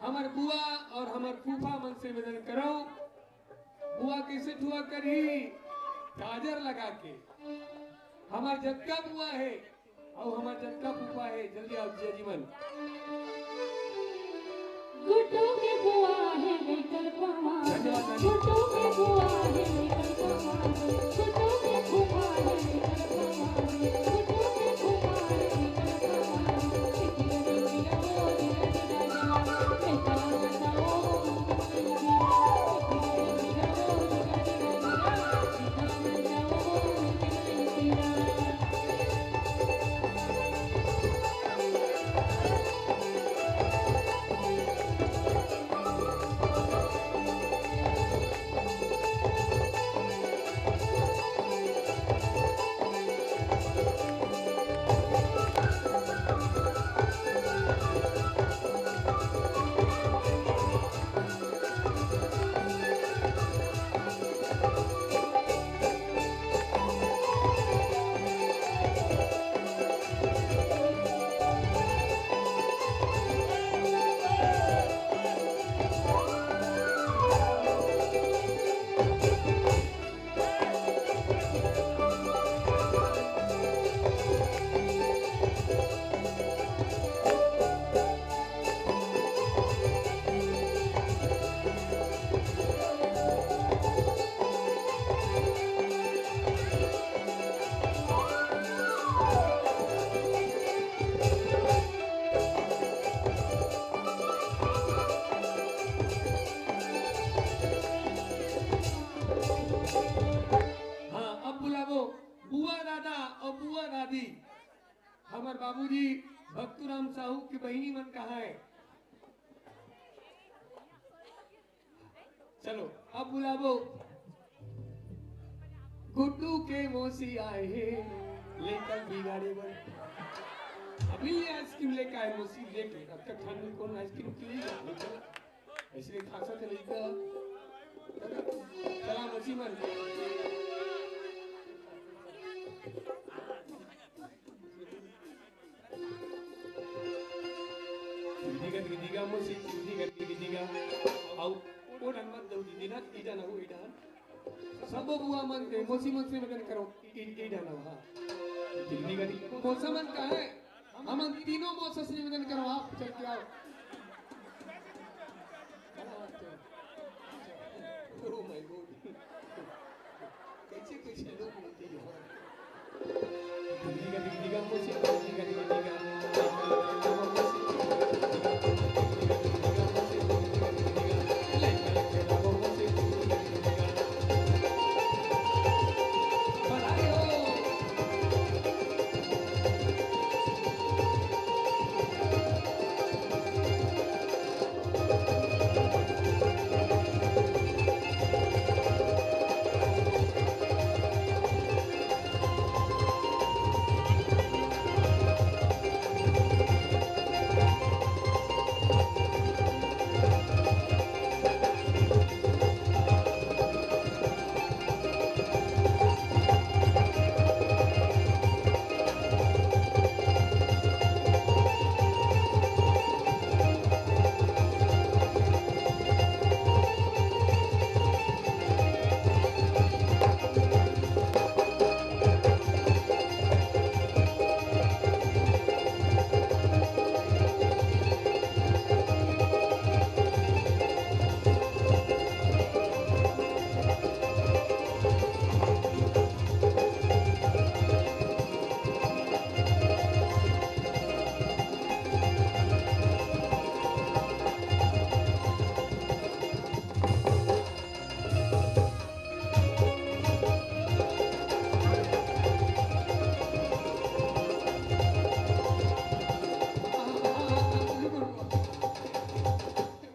हमर बुआ और हमर फूफा मन से निवेदन करो, बुआ कैसे ठुआ करही, काजर लगा के। हमर जतका बुआ है और हमर जतका फूफा है, जल्दी आओ जिया जी मन। गुड्डू के बुआ है लेकर पवार। धन्यवाद, धन्यवाद। गुड्डू के बुआ है लेकर पवार। गुड्डू के फूफा है लेकर पवार। गुड्डू के फूफा है लेकर पवार। हाँ, अब बुलावो बुआ दादा और बुआ दादी। हमर बाबूजी भक्तूराम साहू के बहिनी मन कहाँ है? चलो, अब बुलावो गुड्डू के मौसी आए हे लेकर बिगाड़े बर। अभी ये आइसक्रीम लेकर आए मौसी, लेके अब तक ठंड में कौन आइसक्रीम खिलाएगा? ऐसे खासा तो नहीं था। चला मौसी मन। दीदी का, दीदी का, मौसी, दीदी का, दीदी का। आओ, वो डन मत दो, दीदी ना, ईडा ना हो, ईडा। सब बुआ मन के, मौसी मन से निवेदन करो, ई-, ई-, ईडा ना हो, हाँ। दीदी का, दीदी, मौसा मन का है, हम तीनों मौसा से निवेदन करो, आप चल के आओ। Oh my God। कैसे कैसे लोग होते हैं।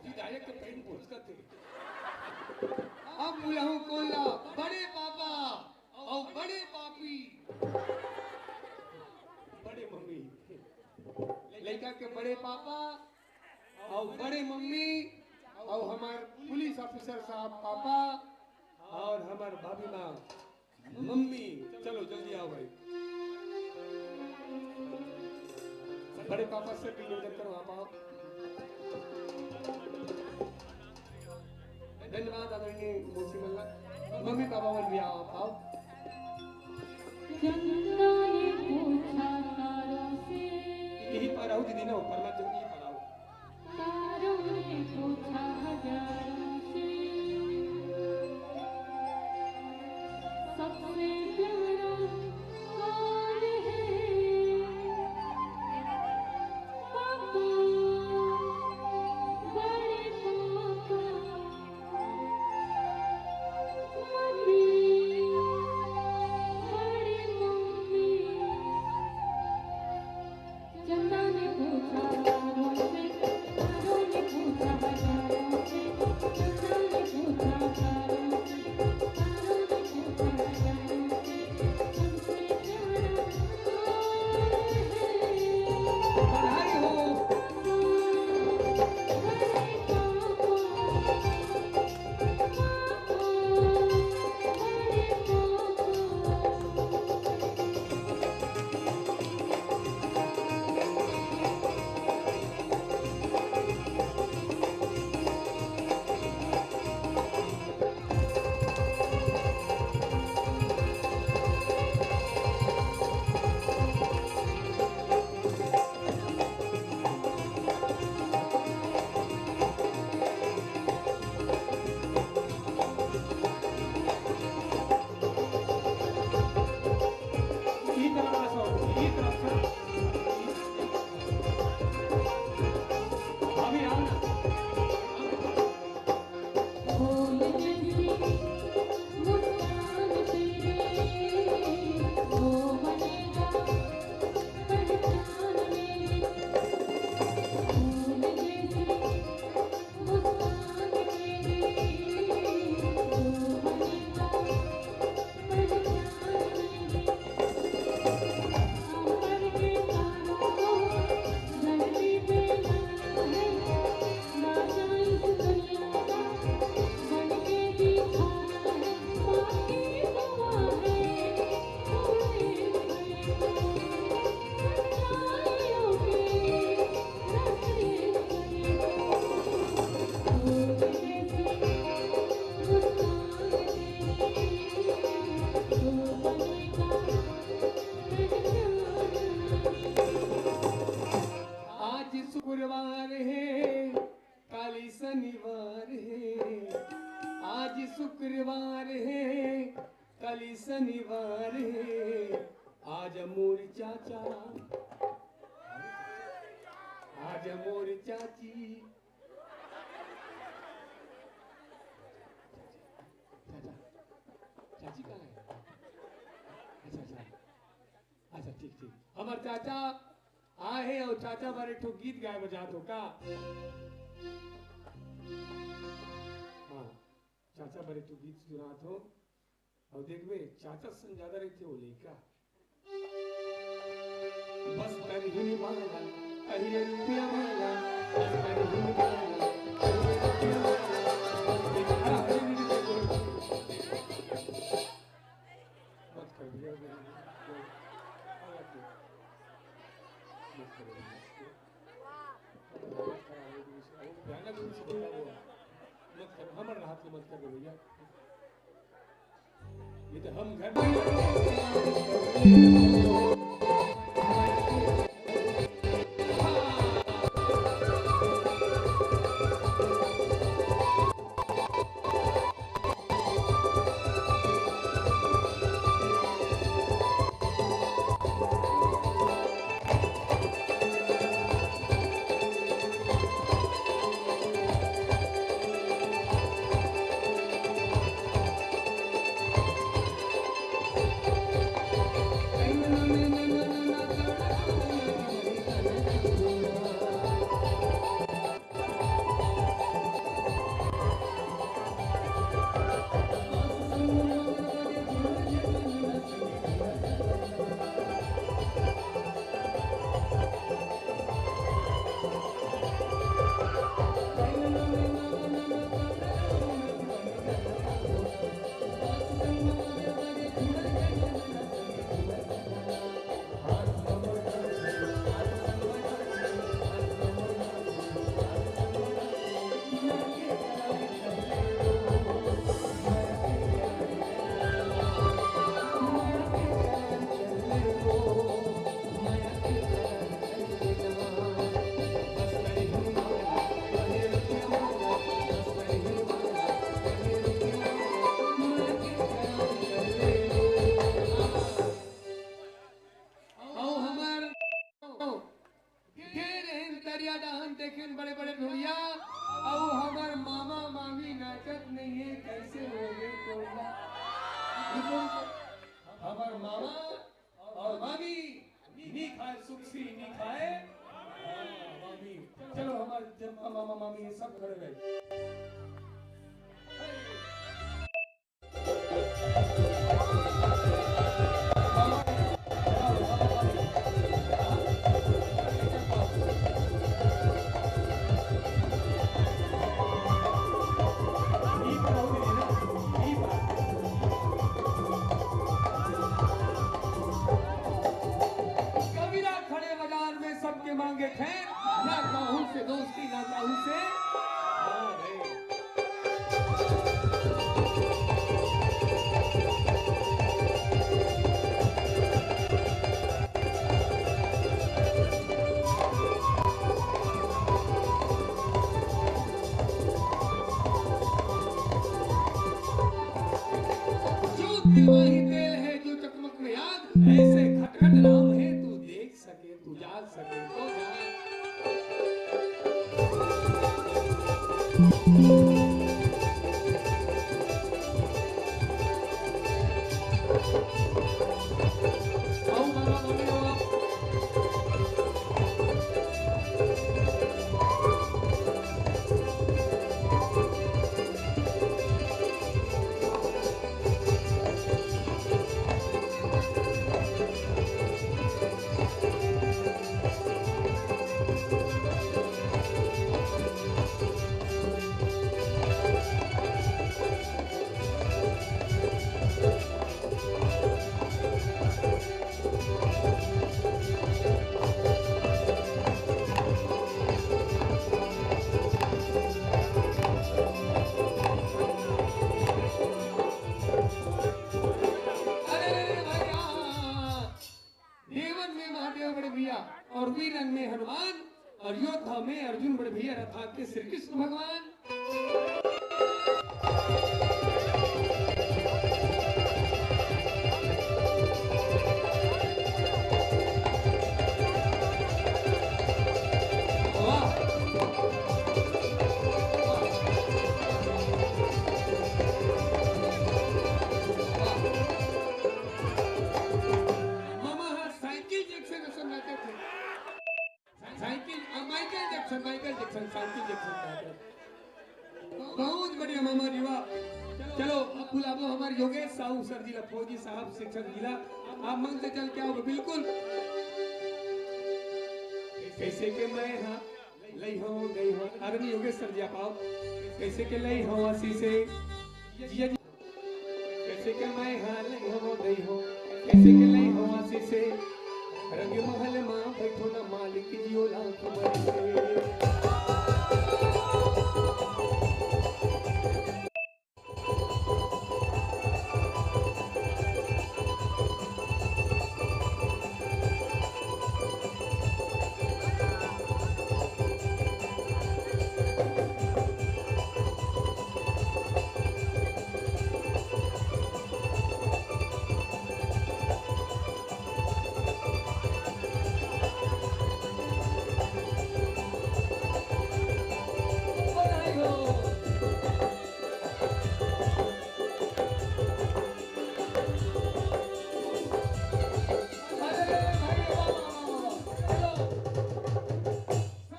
विधायक के पेट पहुंचता थे। अब बुलाऊं कौन ला? बड़े पापा और बड़े पापी। बड़े मम्मी, लड़का के बड़े पापा और बड़े मम्मी और हमार पुलिस ऑफिसर साहब पापा और हमार भाभी माँ मम्मी। चलो जल्दी आओ भाई, बड़े पापा से भी निवेदन करो, आप आओ। मौसी मन ला, मम्मी पापा मन भी आओ, आओ। चंदा ने पूछा तारों से। यही पर आओ दीदी ना, ऊपर मत जाओ, यही पर आओ। तारों ने पूछा हजारों से, सबसे प्यारा कौन है? पापा, बड़े पापा, मम्मी, बड़ी मम्मी। चंदा ने पूछा तारों से, तारों ने पूछा हजारों से, चंदा ने पूछा तारों से, तारों ने पूछा हजारों से, हमसे प्यारा कौन है? बधाई हो। बड़े पापा, पापा, बड़े पापा। आज शुक्रवार हे, काली शनिवार हे। आज शुक्रवार हे, काली शनिवार हे। आज मोर चाचा, आज मोर चाची। चाचा, चाची कहाँ है? अच्छा, अच्छा। अच्छा, ठीक, ठीक। हमर चाचा आए हे अउ चाचा बर एक ठो गीत गाए बर जात हो का? हाँ, चाचा बर एक ठो गीत सुनात हो। अउ देखबे, चाचा सन ज्यादा रहिथे वो लइका। बस करही वाला, अहिरे रुपया वाला, बस करही वाला, अहिरे रुपया वाला, बस करही वाला, अहिरे रुपया वाला। मत कर भैया, मत कर। मत कर, हमर हाथ में मत कर दे भैया। ये तो हम घर कैसे हो गए कोरोना? हमर मामा और मामी नी खाए सुखसी, नी खाए। हाँ, मामी। चलो, हमर जम्मा मामा मामी सब खड़े रहे। कबीरा खड़े बाजार में सबके मांगे खैर, ना काहू से दोस्ती, ना काहू से। हाँ भाई। जो तिमाही तेल है, जो चकमक में आग, ऐसे खटखट राम है, तू देख सके, तू जाग सके तो जाग। आओ बाबा, बोले हो आप। अरे, अरे, अरे, भैया। देवन में महादेव बड़े भैया और वीरन में हनुमान और योद्धा में अर्जुन बड़े भैया, रथा के श्री कृष्ण भगवान। वाह। मामा हा साइकिल जैक्सन असन नाचत हे। साइकिल, अ, Michael Jackson, Michael Jackson, cycle Jackson नाचत। बहुत बढ़िया मामा जी, वाह। चलो, अब बुलाबो हमर योगेश साहू सर जी ला, फौजी साहब, शिक्षक जी ला। आप मन से चल के आओ, बिल्कुल। कैसे के मैं हाँ, लई हो, गई हो। आदरणीय योगेश सर जी, आप आओ। कैसे के लई हो आशीष से, जिया जी। कैसे के मैं हाँ लई हो, गई हो। कैसे के लई हो आशीष से, रंग महल मा बैठो ना मालिक जियो लाख बरसे।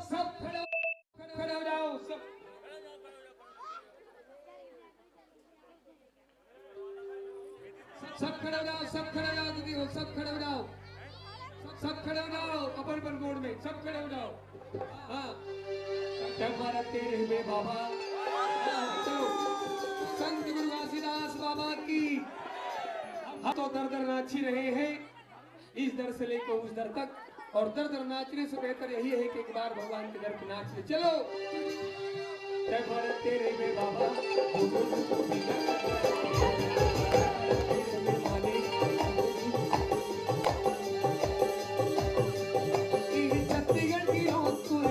सब खड़े हो जाओ, सब। सब खड़े हो जाओ, सब खड़े हो जाओ दीदी हो, सब खड़े हो जाओ, सब खड़े हो जाओ, अपन अपन गोड़ में सब खड़े हो जाओ। हाँ, जय भारत तेरे में बाबा। हाँ, चलो, संत गुरु घासीदास बाबा की। हम तो दर दर नाची रहे हैं, इस दर से लेकर उस दर तक, और दर दर नाचने से बेहतर यही है कि एक बार भगवान के दर पे नाच ले। चलो, जय भारत तेरे में बाबा। छत्तीसगढ़ की हो तू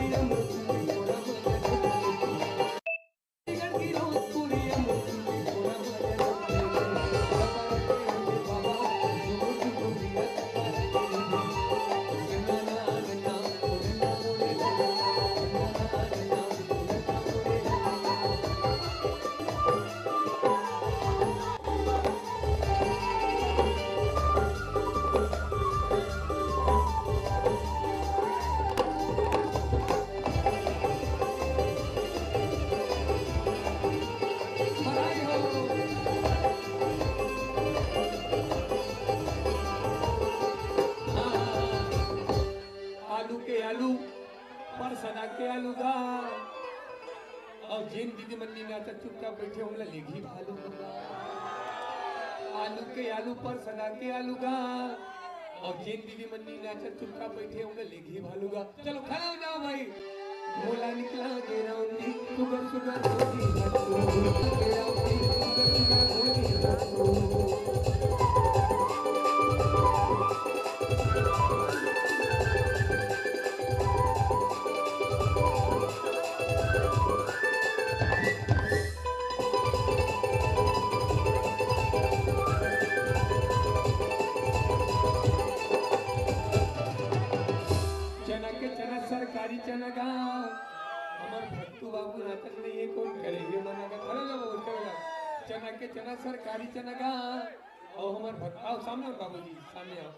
अउ जेन दीदी मन नी नाचत चुपचाप बइठे, ओमला लेगही भालू गा। आलू के आलू पर सदा के आलू गा। अउ जेन दीदी मन नी नाचत चुपचाप बइठे, ओमला लेगही भालू गा। चलो खड़ा हो जाओ भाई। मोला निकला गे राउंडी, सुगर सुगर होनी हंसू। गे राउंडी, सुगर सुगर होनी हंसू। चना के चना सरकारी चना गा, हमर भत्तू बाबू नाचत नहीं है, कौन करे ये मना का? खड़ा हो जाओ, खड़ा हो जाओ। चना के चना सरकारी चना गा, और हमर भत्तू, आओ सामने आओ बाबूजी, सामने आओ।